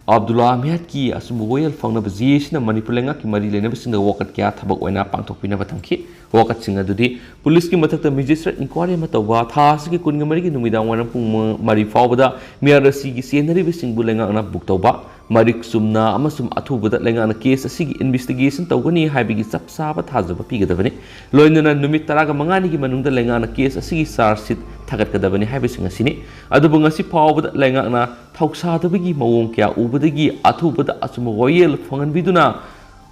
Abdulla ꯃꯤꯍꯥꯠꯀꯤ ꯑꯆꯨꯝꯕ ꯋꯥꯌꯦꯜ ꯐꯪꯅꯕ JACꯅ ꯃꯅꯤꯄꯨꯔ ꯂꯩꯉꯥꯛꯀꯤ ꯃꯔꯤ ꯂꯩꯅꯕꯁꯤꯡꯗ ꯋꯥꯀꯠ ꯀꯌꯥ ꯊꯕꯛ ꯑꯣꯏꯅ ꯄꯥꯡꯊꯣꯛꯄꯤꯅꯕ ꯊꯝꯈꯤ꯫ ꯋꯥꯀꯠꯁꯤꯡ ꯑꯗꯨꯗꯤ ꯄꯨꯂꯤꯁꯀꯤ ꯃꯊꯛꯇ magistrate inquiry ꯑꯃ ꯇꯧꯕ, ꯊꯥ ꯑꯁꯤꯒꯤ ꯀꯨꯟꯒ ꯃꯔꯤꯒꯤ ꯅꯨꯃꯤꯗꯥꯡ ꯋꯥꯏꯔꯝ ꯄꯨꯡ ꯃꯔꯤ ꯐꯥꯎꯕꯗ ꯃꯤꯍꯥꯠ ꯑꯁꯤꯒꯤ ꯆꯦꯟꯅꯔꯤꯕꯁꯤꯡꯕꯨ ꯂꯩꯉꯥꯛꯅ book ꯇꯧꯕ, ꯃꯔꯤꯛ ꯆꯨꯝꯅ ꯑꯃꯁꯨꯡ ꯑꯊꯨꯕꯗ ꯂꯩꯉꯥꯛꯅ ꯀꯦꯁ ꯑꯁꯤꯒꯤ ꯏꯟꯚꯦꯁꯇꯤꯒꯦꯁꯟ ꯇꯧꯒꯅꯤ ꯍꯥꯏꯕꯒꯤ ꯆꯞ ꯆꯥꯕ ꯊꯥꯖꯕ ꯄꯤꯒꯗꯕꯅꯤ꯫ ꯂꯣꯏꯅꯅ ꯅꯨꯃꯤꯠ ꯇꯔꯥꯒ ꯃꯉꯥꯅꯤꯒꯤ ꯃꯅꯨꯡꯗ ꯂꯩꯉꯥꯛꯅ ꯀꯦꯁ ꯑꯁꯤꯒꯤ ꯆꯥꯔꯖ ꯁꯤꯠ ꯊꯥꯒꯠꯀꯗꯕꯅꯤ ꯍꯥꯏꯕꯁꯤꯡ ꯑꯁꯤꯅꯤ꯫ ꯑꯗꯨꯕꯨ ꯉꯁꯤ ꯐꯥꯎꯕꯗ ꯂꯩꯉꯥꯛꯅ ꯊꯧꯁꯥꯗꯕꯒꯤ ꯃꯑꯣꯡ ꯀꯌꯥ ꯎꯕꯗꯒꯤ ꯑꯊꯨꯕꯗ ꯑꯆꯨꯝꯕ ꯋꯥꯌꯦꯜ ꯐꯪꯍꯟꯕꯤꯗꯨꯅ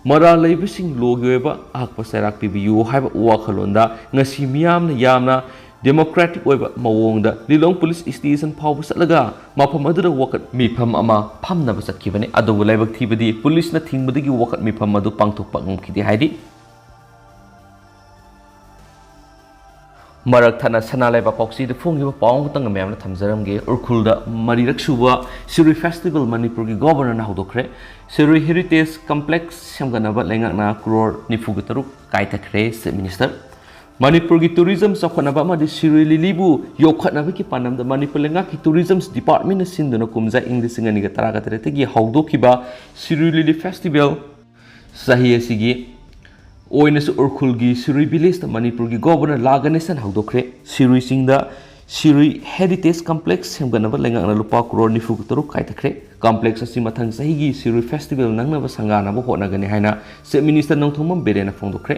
ꯃꯔꯥꯜ ꯂꯩꯕꯁꯤꯡ ꯂꯣꯒꯤ ꯑꯣꯏꯕ ꯑꯍꯛꯄ ꯆꯩꯔꯥꯛ ꯄꯤꯕꯤꯌꯨ ꯍꯥꯏꯕ ꯋꯥꯈꯜꯂꯣꯟꯗ ꯉꯁꯤ ꯃꯤꯌꯥꯝꯅ ꯌꯥꯝꯅ ꯗꯦꯃꯣꯀ꯭ꯔꯦꯇꯤꯛ ꯑꯣꯏꯕ ꯃꯑꯣꯡꯗ ꯂꯤꯂꯣꯡ ꯄꯨꯂꯤꯁ ꯁ꯭ꯇꯦꯁꯟ ꯐꯥꯎꯕ ꯆꯠꯂꯒ ꯃꯐꯝ ꯑꯗꯨꯗ ꯋꯥꯀꯠ ꯃꯤꯐꯝ ꯑꯃ ꯐꯝꯅꯕ ꯆꯠꯈꯤꯕꯅꯤ꯫ ꯑꯗꯨꯕꯨ ꯂꯥꯏꯕꯛ ꯊꯤꯕꯗꯤ ꯄꯨꯂꯤꯁꯅ ꯊꯤꯡꯕꯗꯒꯤ ꯋꯥꯀꯠ ꯃꯤꯐꯝ ꯑꯗꯨ ꯄꯥꯡꯊꯣꯛꯄ ꯉꯝꯈꯤꯗꯦ ꯍꯥꯏꯔꯤ꯫ ꯃꯔꯛ ꯊꯠꯅ ꯁꯅꯥ ꯂꯩꯕꯥꯛ ꯄꯥꯎꯆꯦꯗ ꯐꯣꯡꯈꯤꯕ ꯄꯥꯎ ꯑꯃꯇꯪ ꯃꯌꯥꯝꯅ ꯊꯝꯖꯔꯝꯒꯦ꯫ ꯎꯔꯈꯨꯜꯗ ꯃꯔꯤꯔꯛ ꯁꯨꯕ ꯁꯤꯔꯨꯏ ꯐꯦꯁꯇꯤꯚꯦꯜ ꯃꯅꯤꯄꯨꯔꯒꯤ ꯒꯣꯕꯔꯅꯔꯅ ꯍꯧꯗꯣꯛꯈ꯭ꯔꯦ꯫ ꯁꯤꯔꯨꯏ ꯍꯦꯔꯤꯇꯦꯖ ꯀꯝꯄ꯭ꯂꯦꯛꯁ ꯁꯦꯝꯒꯠꯅꯕ ꯂꯩꯉꯥꯛꯅ ꯀ꯭ꯔꯣꯔ ꯅꯤꯐꯨꯒ ꯇꯔꯨꯛ ꯀꯥꯏꯊꯈ꯭ꯔꯦ, ꯆꯤꯐ ꯃꯤꯅꯤꯁꯇꯔ꯫ ꯃꯅꯤꯄꯨꯔꯒꯤ ꯇꯨꯔꯤꯖꯝ ꯆꯥꯎꯈꯠꯅꯕ ꯑꯃꯗꯤ ꯁꯤꯔꯨꯏ ꯂꯤꯂꯤꯕꯨ ꯌꯣꯛꯈꯠꯅꯕꯒꯤ ꯄꯥꯟꯗꯝꯗ ꯃꯅꯤꯄꯨꯔ ꯂꯩꯉꯥꯛꯀꯤ ꯇꯨꯔꯤꯖꯝ ꯗꯤꯄꯥꯔꯠꯃꯦꯟꯅ ꯁꯤꯟꯗꯨꯅ ꯀꯨꯝꯖꯥ ꯏꯪ ꯂꯤꯁꯤꯡ ꯑꯅꯤꯒ ꯇꯔꯥꯒ ꯇꯔꯦꯠꯇꯒꯤ ꯍꯧꯗꯣꯛꯈꯤꯕ ꯁꯤꯔꯨꯏ ꯂꯤꯂꯤ ꯐꯦꯁꯇꯤꯚꯦꯜ ꯆꯍꯤ ꯑꯁꯤꯒꯤ ꯑꯣꯏꯅꯁꯨ ꯎꯔꯈꯨꯜꯒꯤ ꯁꯤꯔꯨꯏ ꯚꯤꯂꯦꯖꯇ ꯃꯅꯤꯄꯨꯔꯒꯤ ꯒꯣꯕꯔꯅꯔ ꯂꯥ ꯒꯅꯦꯁꯟ ꯍꯧꯗꯣꯛꯈ꯭ꯔꯦ꯫ ꯁꯤꯔꯨꯏ ꯆꯤꯡꯗ ꯁꯤꯔꯨꯏ ꯍꯦꯔꯤꯇꯦꯖ ꯀꯝꯄ꯭ꯂꯦꯛꯁ ꯁꯦꯝꯒꯠꯅꯕ ꯂꯩꯉꯥꯛꯅ ꯂꯨꯄꯥ ꯀ꯭ꯔꯣꯔ ꯅꯤꯐꯨꯒ ꯇꯔꯨꯛ ꯀꯥꯏꯊꯈ꯭ꯔꯦ꯫ ꯀꯝꯄ꯭ꯂꯦꯛꯁ ꯑꯁꯤ ꯃꯊꯪ ꯆꯍꯤꯒꯤ ꯁꯤꯔꯨꯏ ꯐꯦꯁꯇꯤꯚꯦꯜ ꯅꯪꯅꯕ ꯁꯪꯒꯥꯅꯕ ꯍꯣꯠꯅꯒꯅꯤ ꯍꯥꯏꯅ ꯆꯤꯐ ꯃꯤꯅꯤꯁꯇꯔ ꯅꯣꯡꯊꯣꯝꯕꯝ ꯕꯤꯔꯦꯟꯅ ꯐꯣꯡꯗꯣꯛꯈ꯭ꯔꯦ꯫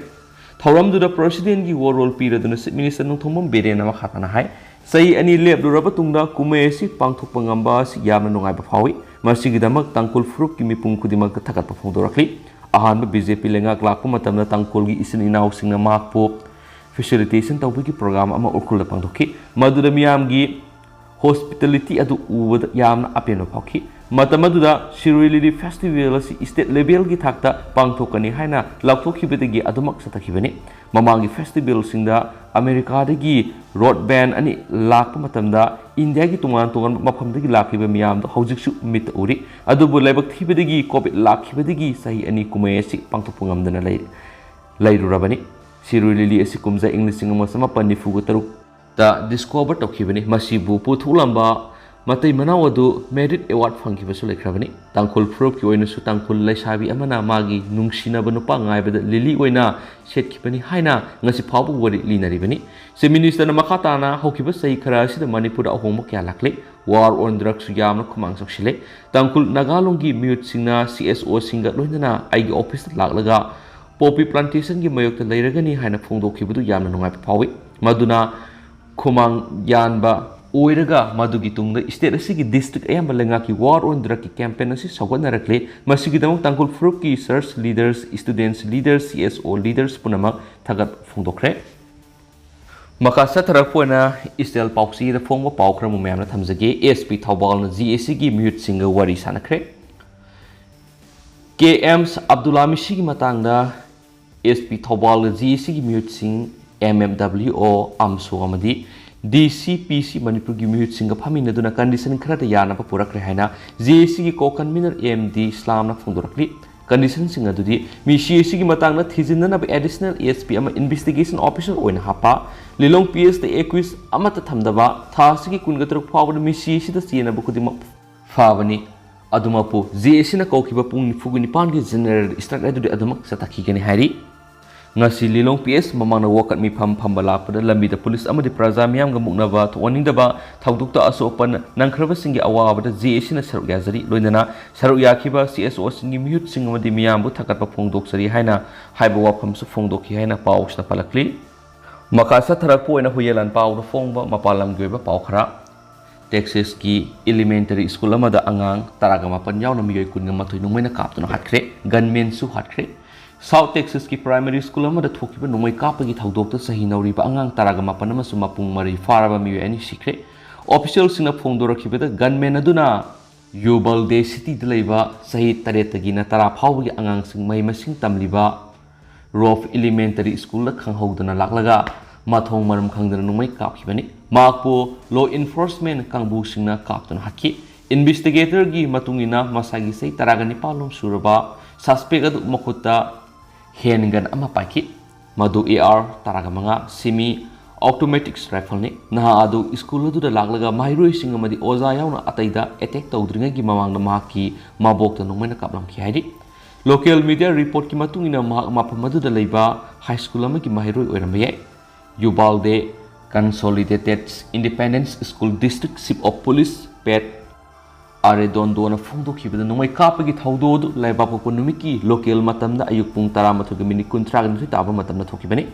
ꯊꯧꯔꯝꯗꯨꯗ ꯄ꯭ꯔꯁꯤꯗꯦꯟꯒꯤ ꯋꯥꯔꯣꯜ ꯄꯤꯔꯗꯨꯅ ꯆꯤꯐ ꯃꯤꯅꯤꯁꯇꯔ ꯅꯣꯡꯊꯣꯝꯕꯝ ꯕꯤꯔꯦꯟꯅ ꯃꯈꯥ ꯇꯥꯅ ꯍꯥꯏ, ꯆꯍꯤ ꯑꯅꯤ ꯂꯦꯞꯂꯨꯔꯕ ꯇꯨꯡꯗ ꯀꯨꯝꯍꯩ ꯑꯁꯤ ꯄꯥꯡꯊꯣꯛꯄ ꯉꯝꯕ ꯑꯁꯤ ꯌꯥꯝꯅ ꯅꯨꯡꯉꯥꯏꯕ ꯐꯥꯎꯏ꯫ ꯃꯁꯤꯒꯤꯗꯃꯛ ꯇꯥꯡꯈꯨꯜ ꯐꯨꯔꯨꯞꯀꯤ ꯃꯤꯄꯨꯝ ꯈꯨꯗꯤꯡꯃꯛꯇ ꯊꯥꯒꯠꯄ ꯐꯣꯡꯗꯣꯔꯛꯂꯤ꯫ ꯑꯍꯥꯟꯕ ꯕꯤ ꯖꯦ ꯄꯤ ꯂꯩꯉꯥꯛ ꯂꯥꯛꯄ ꯃꯇꯝꯗ ꯇꯥꯡꯈꯨꯜꯒꯤ ꯏꯆꯤꯟ ꯏꯅꯥꯎꯁꯤꯡꯅ ꯃꯍꯥꯛꯄꯨ ꯐꯦꯁꯤꯂꯤꯇꯦꯁꯟ ꯇꯧꯕꯒꯤ ꯄ꯭ꯔꯣꯒ꯭ꯔꯥꯝ ꯑꯃ ꯎꯔꯈꯨꯜꯗ ꯄꯥꯡꯊꯣꯛꯈꯤ꯫ ꯃꯗꯨꯗ ꯃꯤꯌꯥꯝꯒꯤ ꯍꯣꯁꯄꯤꯇꯥꯂꯤꯇꯤ ꯑꯗꯨ ꯎꯕꯗ ꯌꯥꯝꯅ ꯑꯄꯦꯟꯕ ꯐꯥꯎꯈꯤ꯫ ꯃꯇꯝ ꯑꯗꯨꯗ ꯁꯤꯔꯨꯏ ꯂꯤꯂꯤ ꯐꯦꯁꯇꯤꯚꯦꯜ ꯑꯁꯤ ꯁ꯭ꯇꯦꯠ ꯂꯦꯚꯦꯜꯒꯤ ꯊꯥꯛꯇ ꯄꯥꯡꯊꯣꯛꯀꯅꯤ ꯍꯥꯏꯅ ꯂꯥꯎꯊꯣꯛꯈꯤꯕꯗꯒꯤ ꯑꯗꯨꯃꯛ ꯆꯠꯊꯈꯤꯕꯅꯤ꯫ ꯃꯃꯥꯡꯒꯤ ꯐꯦꯁꯇꯤꯚꯦꯜꯁꯤꯡꯗ ꯑꯃꯦꯔꯤꯀꯥꯗꯒꯤ ꯔꯣꯠ ꯕꯦꯟ ꯑꯅꯤ ꯂꯥꯛꯄ ꯃꯇꯝꯗ ꯏꯟꯗꯤꯌꯥꯒꯤ ꯇꯣꯉꯥꯟ ꯇꯣꯉꯥꯟꯕ ꯃꯐꯝꯗꯒꯤ ꯂꯥꯛꯈꯤꯕ ꯃꯤꯌꯥꯝꯗꯣ ꯍꯧꯖꯤꯛꯁꯨ ꯃꯤꯠꯇ ꯎꯔꯤ꯫ ꯑꯗꯨꯕꯨ ꯂꯥꯏꯕꯛ ꯊꯤꯕꯗꯒꯤ ꯀꯣꯚꯤꯗ ꯂꯥꯛꯈꯤꯕꯗꯒꯤ ꯆꯍꯤ ꯑꯅꯤ ꯀꯨꯝꯍꯩ ꯑꯁꯤ ꯄꯥꯡꯊꯣꯛꯄ ꯉꯝꯗꯅ ꯂꯩ-, ꯂꯩꯔꯨꯔꯕꯅꯤ꯫ ꯁꯤꯔꯨꯏ ꯂꯤꯂꯤ ꯑꯁꯤ ꯀꯨꯝꯖꯥ ꯏꯪ ꯂꯤꯁꯤꯡ ꯑꯃ ꯆꯃꯥꯄꯟ ꯅꯤꯐꯨꯒ ꯇꯔꯨꯛꯇ ꯗꯤꯁꯀꯣꯚꯔ ꯇꯧꯈꯤꯕꯅꯤ꯫ ꯃꯁꯤꯕꯨ ꯄꯨꯊꯣꯛꯂꯝꯕ ꯃꯇꯩ ꯃꯅꯥꯎ ꯑꯗꯨ ꯃꯦꯔꯤꯠ ꯑꯦꯋꯥꯔꯗ ꯐꯪꯈꯤꯕꯁꯨ ꯂꯩꯈ꯭ꯔꯕꯅꯤ꯫ ꯇꯥꯡꯈꯨꯜ ꯐꯨꯔꯨꯞꯀꯤ ꯑꯣꯏꯅꯁꯨ ꯇꯥꯡꯈꯨꯜ ꯂꯩꯁꯥꯕꯤ ꯑꯃꯅ ꯃꯥꯒꯤ ꯅꯨꯡꯁꯤꯅꯕ ꯅꯨꯄꯥ ꯉꯥꯏꯕꯗ ꯂꯤꯂꯤ ꯑꯣꯏꯅ ꯁꯦꯠꯈꯤꯕꯅꯤ ꯍꯥꯏꯅ ꯉꯁꯤ ꯐꯥꯎꯕ ꯋꯥꯔꯤ ꯂꯤꯅꯔꯤꯕꯅꯤ꯫ ꯆꯤꯐ ꯃꯤꯅꯤꯁꯇꯔꯅ ꯃꯈꯥ ꯇꯥꯅ ꯍꯧꯈꯤꯕ ꯆꯍꯤ ꯈꯔ ꯑꯁꯤꯗ ꯃꯅꯤꯄꯨꯔꯗ ꯑꯍꯣꯡꯕ ꯀꯌꯥ ꯂꯥꯛꯂꯤ꯫ War on Drugs ꯁꯨ ꯌꯥꯝꯅ ꯈꯨꯃꯥꯡ ꯆꯥꯎꯁꯤꯜꯂꯦ꯫ ꯇꯥꯡꯈꯨꯜ ꯅꯥꯒꯥꯂꯣꯡꯒꯤ ꯃꯤꯍꯨꯠꯁꯤꯡꯅ C S O ꯁꯤꯡꯒ ꯂꯣꯏꯅꯅ ꯑꯩꯒꯤ office ꯇ ꯂꯥꯛꯂꯒ poppy plantation ꯒꯤ ꯃꯥꯌꯣꯛꯇ ꯂꯩꯔꯒꯅꯤ ꯍꯥꯏꯅ ꯐꯣꯡꯗꯣꯛꯈꯤꯕꯗꯨ ꯌꯥꯝꯅ ꯅꯨꯡꯉꯥꯏꯕ ꯐꯥꯎꯏ꯫ ꯃꯗꯨꯅ ꯈꯨꯃꯥꯡ ꯌꯥꯟꯕ ꯑꯣꯏꯔꯒ ꯃꯗꯨꯒꯤ ꯇꯨꯡꯗ state ꯑꯁꯤꯒꯤ district ꯑꯌꯥꯝꯕ ꯂꯩꯉꯥꯛꯀꯤ war on drug ꯀꯤ campaign ꯑꯁꯤ ꯁꯧꯒꯠꯅꯔꯛꯂꯦ꯫ ꯃꯁꯤꯒꯤꯗꯃꯛ ꯇꯥꯡꯈꯨꯜ ꯐꯨꯔꯨꯞꯀꯤ church leaders, students leaders, C S O leaders ꯄꯨꯝꯅꯃꯛ ꯊꯥꯒꯠ ꯐꯣꯡꯗꯣꯛꯈ꯭ꯔꯦ꯫ ꯃꯈꯥ ꯆꯠꯊꯔꯛꯄ ꯑꯣꯏꯅ ꯏꯁꯇꯦꯜ ꯄꯥꯎꯆꯦꯗ ꯐꯣꯡꯕ ꯄꯥꯎ ꯈꯔ ꯑꯃꯨꯛ ꯃꯌꯥꯝꯅ ꯊꯝꯖꯒꯦ꯫ S P ꯊꯧꯕꯥꯜꯅ G A C ꯒꯤ ꯃꯤꯍꯨꯠꯁꯤꯡꯒ ꯋꯥꯔꯤ ꯁꯥꯟꯅꯈ꯭ꯔꯦ꯫ K M ꯑꯕꯗꯨꯜꯂꯥ ꯃꯤꯁꯤꯒꯤ ꯃꯇꯥꯡꯗ S P ꯊꯧꯕꯥꯜꯒ G A C ꯒꯤ ꯃꯤꯍꯨꯠꯁꯤꯡ M M W O, ꯑꯝꯁꯨ ꯑꯃꯗꯤ D C P C ꯃꯅꯤꯄꯨꯔꯒꯤ ꯃꯤꯍꯨꯠꯁꯤꯡꯒ ꯐꯝꯃꯤꯟꯅꯗꯨꯅ condition ꯈꯔꯗ ꯌꯥꯅꯕ ꯄꯨꯔꯛꯈ꯭ꯔꯦ ꯍꯥꯏꯅ G A C ꯒꯤ co-convener M D ꯏꯁꯂꯥꯝꯅ ꯐꯣꯡꯗꯣꯔꯛꯂꯤ꯫ Condition ꯁꯤꯡ ꯑꯗꯨꯗꯤ ꯃꯤꯁꯤ ꯑꯁꯤꯒꯤ ꯃꯇꯥꯡꯗ ꯊꯤꯖꯤꯟꯅꯅꯕ additional S P ꯑꯃ investigation officer ꯑꯣꯏꯅ ꯍꯥꯞꯄ, ꯂꯤꯂꯣꯡ P S ꯇ accused ꯑꯃꯠꯇ ꯊꯝꯗꯕ, ꯊꯥ ꯑꯁꯤꯒꯤ ꯀꯨꯟꯒ ꯇꯔꯨꯛ ꯐꯥꯎꯕꯗ ꯃꯤꯁꯤ ꯑꯁꯤꯗ ꯆꯦꯟꯅꯕ ꯈꯨꯗꯤꯡꯃꯛ ꯐꯕꯅꯤ꯫ ꯑꯗꯨꯃꯛꯄꯨ G A C ꯅ ꯀꯧꯈꯤꯕ ꯄꯨꯡ ꯅꯤꯐꯨꯒꯤ ꯅꯤꯄꯥꯟꯒꯤ general strike ꯑꯗꯨꯗꯤ ꯑꯗꯨꯃꯛ ꯆꯠꯊꯈꯤꯒꯅꯤ ꯍꯥꯏꯔꯤ꯫ ꯉꯁꯤ ꯂꯤꯂꯣꯡ P S ꯃꯃꯥꯡꯗ ꯋꯥꯀꯠ ꯃꯤꯐꯝ ꯐꯝꯕ ꯂꯥꯛꯄꯗ ꯂꯝꯕꯤꯗ ꯄꯨꯂꯤꯁ ꯑꯃꯗꯤ ꯄ꯭ꯔꯖꯥ ꯃꯤꯌꯥꯝꯒ ꯃꯨꯛꯅꯕ ꯊꯣꯛꯍꯟꯅꯤꯡꯗꯕ ꯊꯧꯗꯣꯛꯇ ꯑꯁꯣꯛ ꯑꯄꯟ ꯅꯪꯈ꯭ꯔꯕꯁꯤꯡꯒꯤ ꯑꯋꯥꯕꯗ G A C ꯅ ꯁꯔꯨꯛ ꯌꯥꯖꯔꯤ꯫ ꯂꯣꯏꯅꯅ ꯁꯔꯨꯛ ꯌꯥꯈꯤꯕ C S O ꯁꯤꯡꯒꯤ ꯃꯤꯍꯨꯠꯁꯤꯡ ꯑꯃꯗꯤ ꯃꯤꯌꯥꯝꯕꯨ ꯊꯥꯒꯠꯄ ꯐꯣꯡꯗꯣꯛꯆꯔꯤ ꯍꯥꯏꯅ ꯍꯥꯏꯕ ꯋꯥꯐꯝꯁꯨ ꯐꯣꯡꯗꯣꯛꯈꯤ ꯍꯥꯏꯅ ꯄꯥꯎꯁꯤꯗ ꯄꯜꯂꯛꯂꯤ꯫ ꯃꯈꯥ ꯆꯠꯊꯔꯛꯄ ꯑꯣꯏꯅ ꯍꯨꯏꯌꯦꯟ ꯂꯥꯟꯄꯥꯎꯗ ꯐꯣꯡꯕ ꯃꯄꯥꯟ ꯂꯝꯒꯤ ꯑꯣꯏꯕ ꯄꯥꯎ ꯈꯔ꯫ Texas ꯀꯤ elementary school ꯑꯃꯗ ꯑꯉꯥꯡ ꯇꯔꯥꯒ ꯃꯥꯄꯟ ꯌꯥꯎꯅ ꯃꯤꯑꯣꯏ ꯀꯨꯟꯒ ꯃꯥꯊꯣꯏ ꯅꯣꯡꯃꯩꯅ ꯀꯥꯞꯇꯨꯅ ꯍꯥꯠꯈ꯭ꯔꯦ꯫ Gunman ꯁꯨ ꯍꯥꯠꯈ꯭ꯔꯦ꯫ South Texas ꯀꯤ primary school ꯑꯃꯗ ꯊꯣꯛꯈꯤꯕ ꯅꯣꯡꯃꯩ ꯀꯥꯞꯄꯒꯤ ꯊꯧꯗꯣꯛꯇ ꯆꯍꯤ ꯅꯧꯔꯤꯕ ꯑꯉꯥꯡ ꯇꯔꯥꯒ ꯃꯥꯄꯟ ꯑꯃꯁꯨꯡ ꯃꯄꯨꯡ ꯃꯔꯩ ꯐꯥꯔꯕ ꯃꯤꯑꯣꯏ ꯑꯅꯤ ꯁꯤꯈ꯭ꯔꯦ꯫ Official ꯁꯤꯡꯅ ꯐꯣꯡꯗꯣꯔꯛꯈꯤꯕꯗ gunman ꯑꯗꯨꯅ Uvalde City ꯗ ꯂꯩꯕ ꯆꯍꯤ ꯇꯔꯦꯠꯇꯒꯤꯅ ꯇꯔꯥ ꯐꯥꯎꯕꯒꯤ ꯑꯉꯥꯡꯁꯤꯡ ꯃꯍꯩ ꯃꯁꯤꯡ ꯇꯝꯂꯤꯕ Roff Elementary School ꯗ ꯈꯪꯍꯧꯗꯅ ꯂꯥꯛꯂꯒ ꯃꯊꯣꯡ ꯃꯔꯝ ꯈꯪꯗꯅ ꯅꯣꯡꯃꯩ ꯀꯥꯞꯈꯤꯕꯅꯤ꯫ ꯃꯍꯥꯛꯄꯨ law enforcement ꯀꯥꯡꯕꯨꯁꯤꯡꯅ ꯀꯥꯞꯇꯨꯅ ꯍꯥꯠꯈꯤ꯫ Investigator ꯒꯤ ꯃꯇꯨꯡ ꯏꯟꯅ ꯃꯁꯥꯒꯤ ꯆꯍꯤ ꯇꯔꯥꯒ ꯅꯤꯄꯥꯟ ꯂꯣꯝ ꯁꯨꯔꯕ suspect ꯑꯗꯨ ꯃꯈꯨꯠꯇ handgun ꯑꯃ ꯄꯥꯏꯈꯤ꯫ ꯃꯗꯨ A R ꯇꯔꯥꯒ ꯃꯉꯥ semi automatic rifle ꯅꯤ꯫ ꯅꯍꯥ ꯑꯗꯨ school ꯑꯗꯨꯗ ꯂꯥꯛꯂꯒ ꯃꯍꯩꯔꯣꯏꯁꯤꯡ ꯑꯃꯗꯤ ꯑꯣꯖꯥ ꯌꯥꯎꯅ ꯑꯇꯩꯗ attack ꯇꯧꯗ꯭ꯔꯤꯉꯩꯒꯤ ꯃꯃꯥꯡꯗ ꯃꯍꯥꯛꯀꯤ ꯃꯕꯣꯛꯇ ꯅꯣꯡꯃꯩꯅ ꯀꯥꯞꯂꯝꯈꯤ ꯍꯥꯏꯔꯤ꯫ Local media report ꯀꯤ ꯃꯇꯨꯡ ꯏꯟꯅ ꯃꯍꯥꯛ ꯃꯐꯝ ꯑꯗꯨꯗ ꯂꯩꯕ high school ꯑꯃꯒꯤ ꯃꯍꯩꯔꯣꯏ ꯑꯣꯏꯔꯝꯕ ꯌꯥꯏ꯫ Uvalde Consolidated Independence School District Chief of Police Pet Arredondo ꯅ ꯐꯣꯡꯗꯣꯛꯈꯤꯕꯗ, ꯅꯣꯡꯃꯩ ꯀꯥꯞꯄꯒꯤ ꯊꯧꯗꯣꯛ ꯑꯗꯨ ꯂꯩꯕꯥꯛꯄꯣꯛꯄ ꯅꯨꯃꯤꯠꯀꯤ local ꯃꯇꯝꯗ ꯑꯌꯨꯛ ꯄꯨꯡ ꯇꯔꯥꯃꯥꯊꯣꯏꯒꯤ minute ꯀꯨꯟꯊ꯭ꯔꯥꯒꯤ ꯅꯤꯊꯣꯏ ꯇꯥꯕ ꯃꯇꯝꯗ ꯊꯣꯛꯈꯤꯕꯅꯤ꯫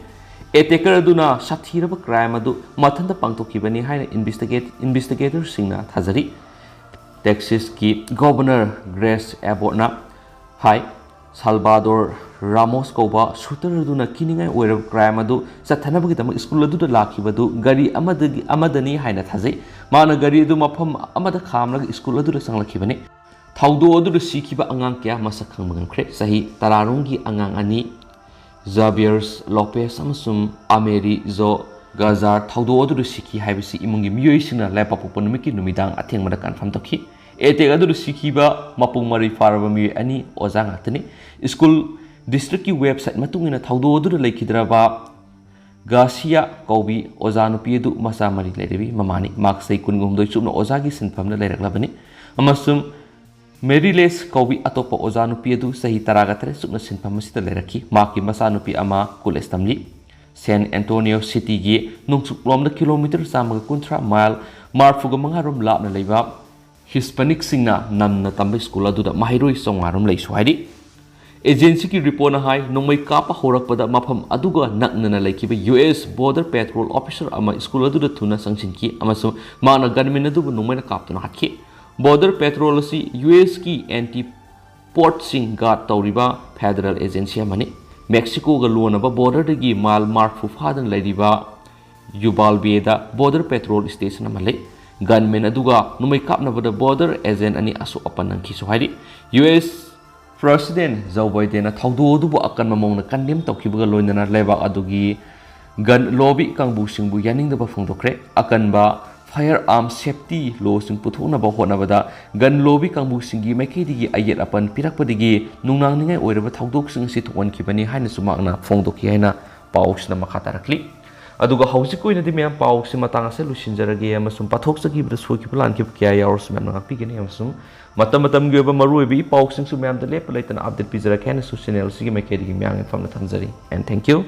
Attacker ꯑꯗꯨꯅ ꯁꯥꯊꯤꯔꯕ crime ꯑꯗꯨ ꯃꯊꯟꯇ ꯄꯥꯡꯊꯣꯛꯈꯤꯕꯅꯤ ꯍꯥꯏꯅ investigate-, investigator ꯁꯤꯡꯅ ꯊꯥꯖꯔꯤ꯫ Texas ꯀꯤ Governor Greg Abbott ꯅ ꯍꯥꯏ, ꯁꯥꯜꯕꯥꯗꯣꯔ ꯔꯥꯃꯣꯁ ꯀꯧꯕ shooter ꯑꯗꯨꯅ ꯀꯤꯅꯤꯡꯉꯥꯏ ꯑꯣꯏꯔꯕ crime ꯑꯗꯨ ꯆꯠꯊꯅꯕꯒꯤꯗꯃꯛ school ꯑꯗꯨꯗ ꯂꯥꯛꯈꯤꯕꯗꯨ ꯒꯥꯔꯤ ꯑꯃꯗꯒꯤ, ꯑꯃꯗꯅꯤ ꯍꯥꯏꯅ ꯊꯥꯖꯩ꯫ ꯃꯥꯅ ꯒꯥꯔꯤ ꯑꯗꯨ ꯃꯐꯝ ꯑꯃꯗ ꯈꯥꯝꯂꯒ school ꯑꯗꯨꯗ ꯆꯪꯂꯛꯈꯤꯕꯅꯤ꯫ ꯊꯧꯗꯣꯛ ꯑꯗꯨꯗ ꯁꯤꯈꯤꯕ ꯑꯉꯥꯡ ꯀꯌꯥ ꯃꯁꯛ ꯈꯪꯕ ꯉꯝꯈ꯭ꯔꯦ꯫ ꯆꯍꯤ ꯇꯔꯥꯔꯣꯝꯒꯤ ꯑꯉꯥꯡ ꯑꯅꯤ, ꯖꯥꯕꯤꯌꯔꯁ ꯂꯣꯄꯦꯁ ꯑꯃꯁꯨꯡ ꯑꯃꯦꯔꯤ ꯖꯣ ꯒꯥꯖꯥꯔ, ꯊꯧꯗꯣꯛ ꯑꯗꯨꯗ ꯁꯤꯈꯤ ꯍꯥꯏꯕꯁꯤ ꯏꯃꯨꯡꯒꯤ ꯃꯤꯑꯣꯏꯁꯤꯡꯅ ꯂꯩꯕꯥꯛꯄꯣꯛꯄ ꯅꯨꯃꯤꯠꯀꯤ ꯅꯨꯃꯤꯗꯥꯡ ꯑꯊꯦꯡꯕꯗ confirm ꯇꯧꯈꯤ꯫ Attack ꯑꯗꯨꯗ ꯁꯤꯈꯤꯕ ꯃꯄꯨꯡ ꯃꯔꯩ ꯐꯥꯔꯕ ꯃꯤꯑꯣꯏ ꯑꯅꯤ ꯑꯣꯖꯥ ꯉꯥꯛꯇꯅꯤ꯫ School district ꯀꯤ website ꯃꯇꯨꯡ ꯏꯟꯅ, ꯊꯧꯗꯣꯛ ꯑꯗꯨꯗ ꯂꯩꯈꯤꯗ꯭ꯔꯕ ꯒꯥꯁꯤꯌꯥ ꯀꯧꯕꯤ ꯑꯣꯖꯥ ꯅꯨꯄꯤ ꯑꯗꯨ ꯃꯆꯥ ꯃꯔꯤ ꯂꯩꯔꯕꯤ ꯃꯃꯥꯅꯤ꯫ ꯃꯍꯥꯛ ꯆꯍꯤ ꯀꯨꯟꯒ ꯍꯨꯝꯗꯣꯏ ꯆꯨꯞꯅ ꯑꯣꯖꯥꯒꯤ ꯁꯤꯟꯐꯝꯗ ꯂꯩꯔꯛꯂꯕꯅꯤ ꯑꯃꯁꯨꯡ ꯃꯦꯔꯤꯂꯦꯁ ꯀꯧꯕꯤ ꯑꯇꯣꯞꯄ ꯑꯣꯖꯥ ꯅꯨꯄꯤ ꯑꯗꯨ ꯆꯍꯤ ꯇꯔꯥꯒ ꯇꯔꯦꯠ ꯆꯨꯞꯅ ꯁꯤꯟꯐꯝ ꯑꯁꯤꯗ ꯂꯩꯔꯛꯈꯤ꯫ ꯃꯍꯥꯛꯀꯤ ꯃꯆꯥꯅꯨꯄꯤ ꯑꯃ college ꯇꯝꯂꯤ꯫ San Antonio City ꯒꯤ ꯅꯣꯡꯆꯨꯞꯂꯣꯝꯗ kilometre ꯆꯥꯝꯃꯒ ꯀꯨꯟꯊ꯭ꯔꯥ, mile ꯃꯔꯤꯐꯨꯒ ꯃꯉꯥ ꯔꯣꯝ ꯂꯥꯞꯅ ꯂꯩꯕ Hispanic ꯁꯤꯡꯅ ꯅꯝꯅ ꯇꯝꯕ school ꯑꯗꯨꯗ ꯃꯍꯩꯔꯣꯏ ꯆꯥꯝꯃꯉꯥ ꯔꯣꯝ ꯂꯩꯁꯨ ꯍꯥꯏꯔꯤ꯫ Agency ꯒꯤ report ꯅ ꯍꯥꯏ, ꯅꯣꯡꯃꯩ ꯀꯥꯞꯄ ꯍꯧꯔꯛꯄꯗ ꯃꯐꯝ ꯑꯗꯨꯒ ꯅꯛꯅꯅ ꯂꯩꯈꯤꯕ U S Border Patrol officer ꯑꯃ school ꯑꯗꯨꯗ ꯊꯨꯅ ꯆꯪꯁꯤꯟꯈꯤ ꯑꯃꯁꯨꯡ ꯃꯍꯥꯛꯅ gunman ꯑꯗꯨꯕꯨ ꯅꯣꯡꯃꯩꯅ ꯀꯥꯞꯇꯨꯅ ꯍꯥꯠꯈꯤ꯫ Border Patrol ꯑꯁꯤ U S ꯀꯤ anti port ꯁꯤꯡ guard ꯇꯧꯔꯤꯕ federal agency ꯑꯃꯅꯤ꯫ Mexico ꯒ ꯂꯣꯟꯅꯕ border ꯗꯒꯤ mile ꯃꯔꯤꯐꯨ ꯐꯥꯗꯅ ꯂꯩꯔꯤꯕ ꯌꯨꯕꯥꯜꯕꯦꯗ Border Patrol station ꯑꯃ ꯂꯩ꯫ Gunman ꯑꯗꯨꯒ ꯅꯣꯡꯃꯩ ꯀꯥꯞꯅꯕꯗ border agent ꯑꯅꯤ ꯑꯁꯣꯛ ꯑꯄꯟ ꯅꯪꯈꯤꯁꯨ ꯍꯥꯏꯔꯤ꯫ U S President Joe Biden ꯅ ꯊꯧꯗꯣꯛ ꯑꯗꯨꯕꯨ ꯑꯀꯟꯕ ꯃꯑꯣꯡꯗ condemn ꯇꯧꯈꯤꯕꯒ ꯂꯣꯏꯅꯅ ꯂꯩꯕꯥꯛ ꯑꯗꯨꯒꯤ gun lobby ꯀꯥꯡꯕꯨꯁꯤꯡꯕꯨ ꯌꯥꯅꯤꯡꯗꯕ ꯐꯣꯡꯗꯣꯛꯈ꯭ꯔꯦ꯫ ꯑꯀꯟꯕ firearm safety law ꯁꯤꯡ ꯄꯨꯊꯣꯛꯅꯕ ꯍꯣꯠꯅꯕꯗ gun lobby ꯀꯥꯡꯕꯨꯁꯤꯡꯒꯤ ꯃꯥꯏꯀꯩꯗꯒꯤ ꯑꯌꯦꯠ ꯑꯄꯟ ꯄꯤꯔꯛꯄꯗꯒꯤ ꯅꯨꯡꯅꯥꯡꯅꯤꯡꯉꯥꯏ ꯑꯣꯏꯔꯕ ꯊꯧꯗꯣꯛꯁꯤꯡ ꯑꯁꯤ ꯊꯣꯛꯍꯟꯈꯤꯕꯅꯤ ꯍꯥꯏꯅꯁꯨ ꯃꯍꯥꯛꯅ ꯐꯣꯡꯗꯣꯛꯈꯤ ꯍꯥꯏꯅ ꯄꯥꯎꯁꯤꯅ ꯃꯈꯥ ꯇꯥꯔꯛꯂꯤ꯫ ꯑꯗꯨꯒ ꯍꯧꯖꯤꯛꯀꯤ ꯑꯣꯏꯅꯗꯤ ꯃꯌꯥꯝ, ꯄꯥꯎꯁꯤ ꯃꯇꯥꯡ ꯑꯁꯤꯗ ꯂꯣꯏꯁꯤꯟꯖꯔꯒꯦ ꯑꯃꯁꯨꯡ ꯄꯥꯊꯣꯛꯆꯈꯤꯕꯗ ꯁꯣꯏꯈꯤꯕ ꯂꯥꯟꯈꯤꯕ ꯀꯌꯥ ꯌꯥꯎꯔꯁꯨ ꯃꯌꯥꯝꯅ ꯉꯥꯛꯄꯤꯒꯅꯤ ꯑꯃꯁꯨꯡ ꯃꯇꯝ ꯃꯇꯝꯒꯤ ꯑꯣꯏꯕ ꯃꯔꯨꯑꯣꯏꯕ ꯏ ꯄꯥꯎꯁꯤꯡꯁꯨ ꯃꯌꯥꯝꯗ ꯂꯦꯞꯄ ꯂꯩꯇꯅ update ꯄꯤꯖꯔꯛꯀꯦ ꯍꯥꯏꯅꯁꯨ channel ꯑꯁꯤꯒꯤ ꯃꯥꯏꯀꯩꯗꯒꯤ ꯃꯌꯥꯝꯒꯤ ꯃꯐꯝꯗ ꯊꯝꯖꯔꯤ꯫ And thank you꯫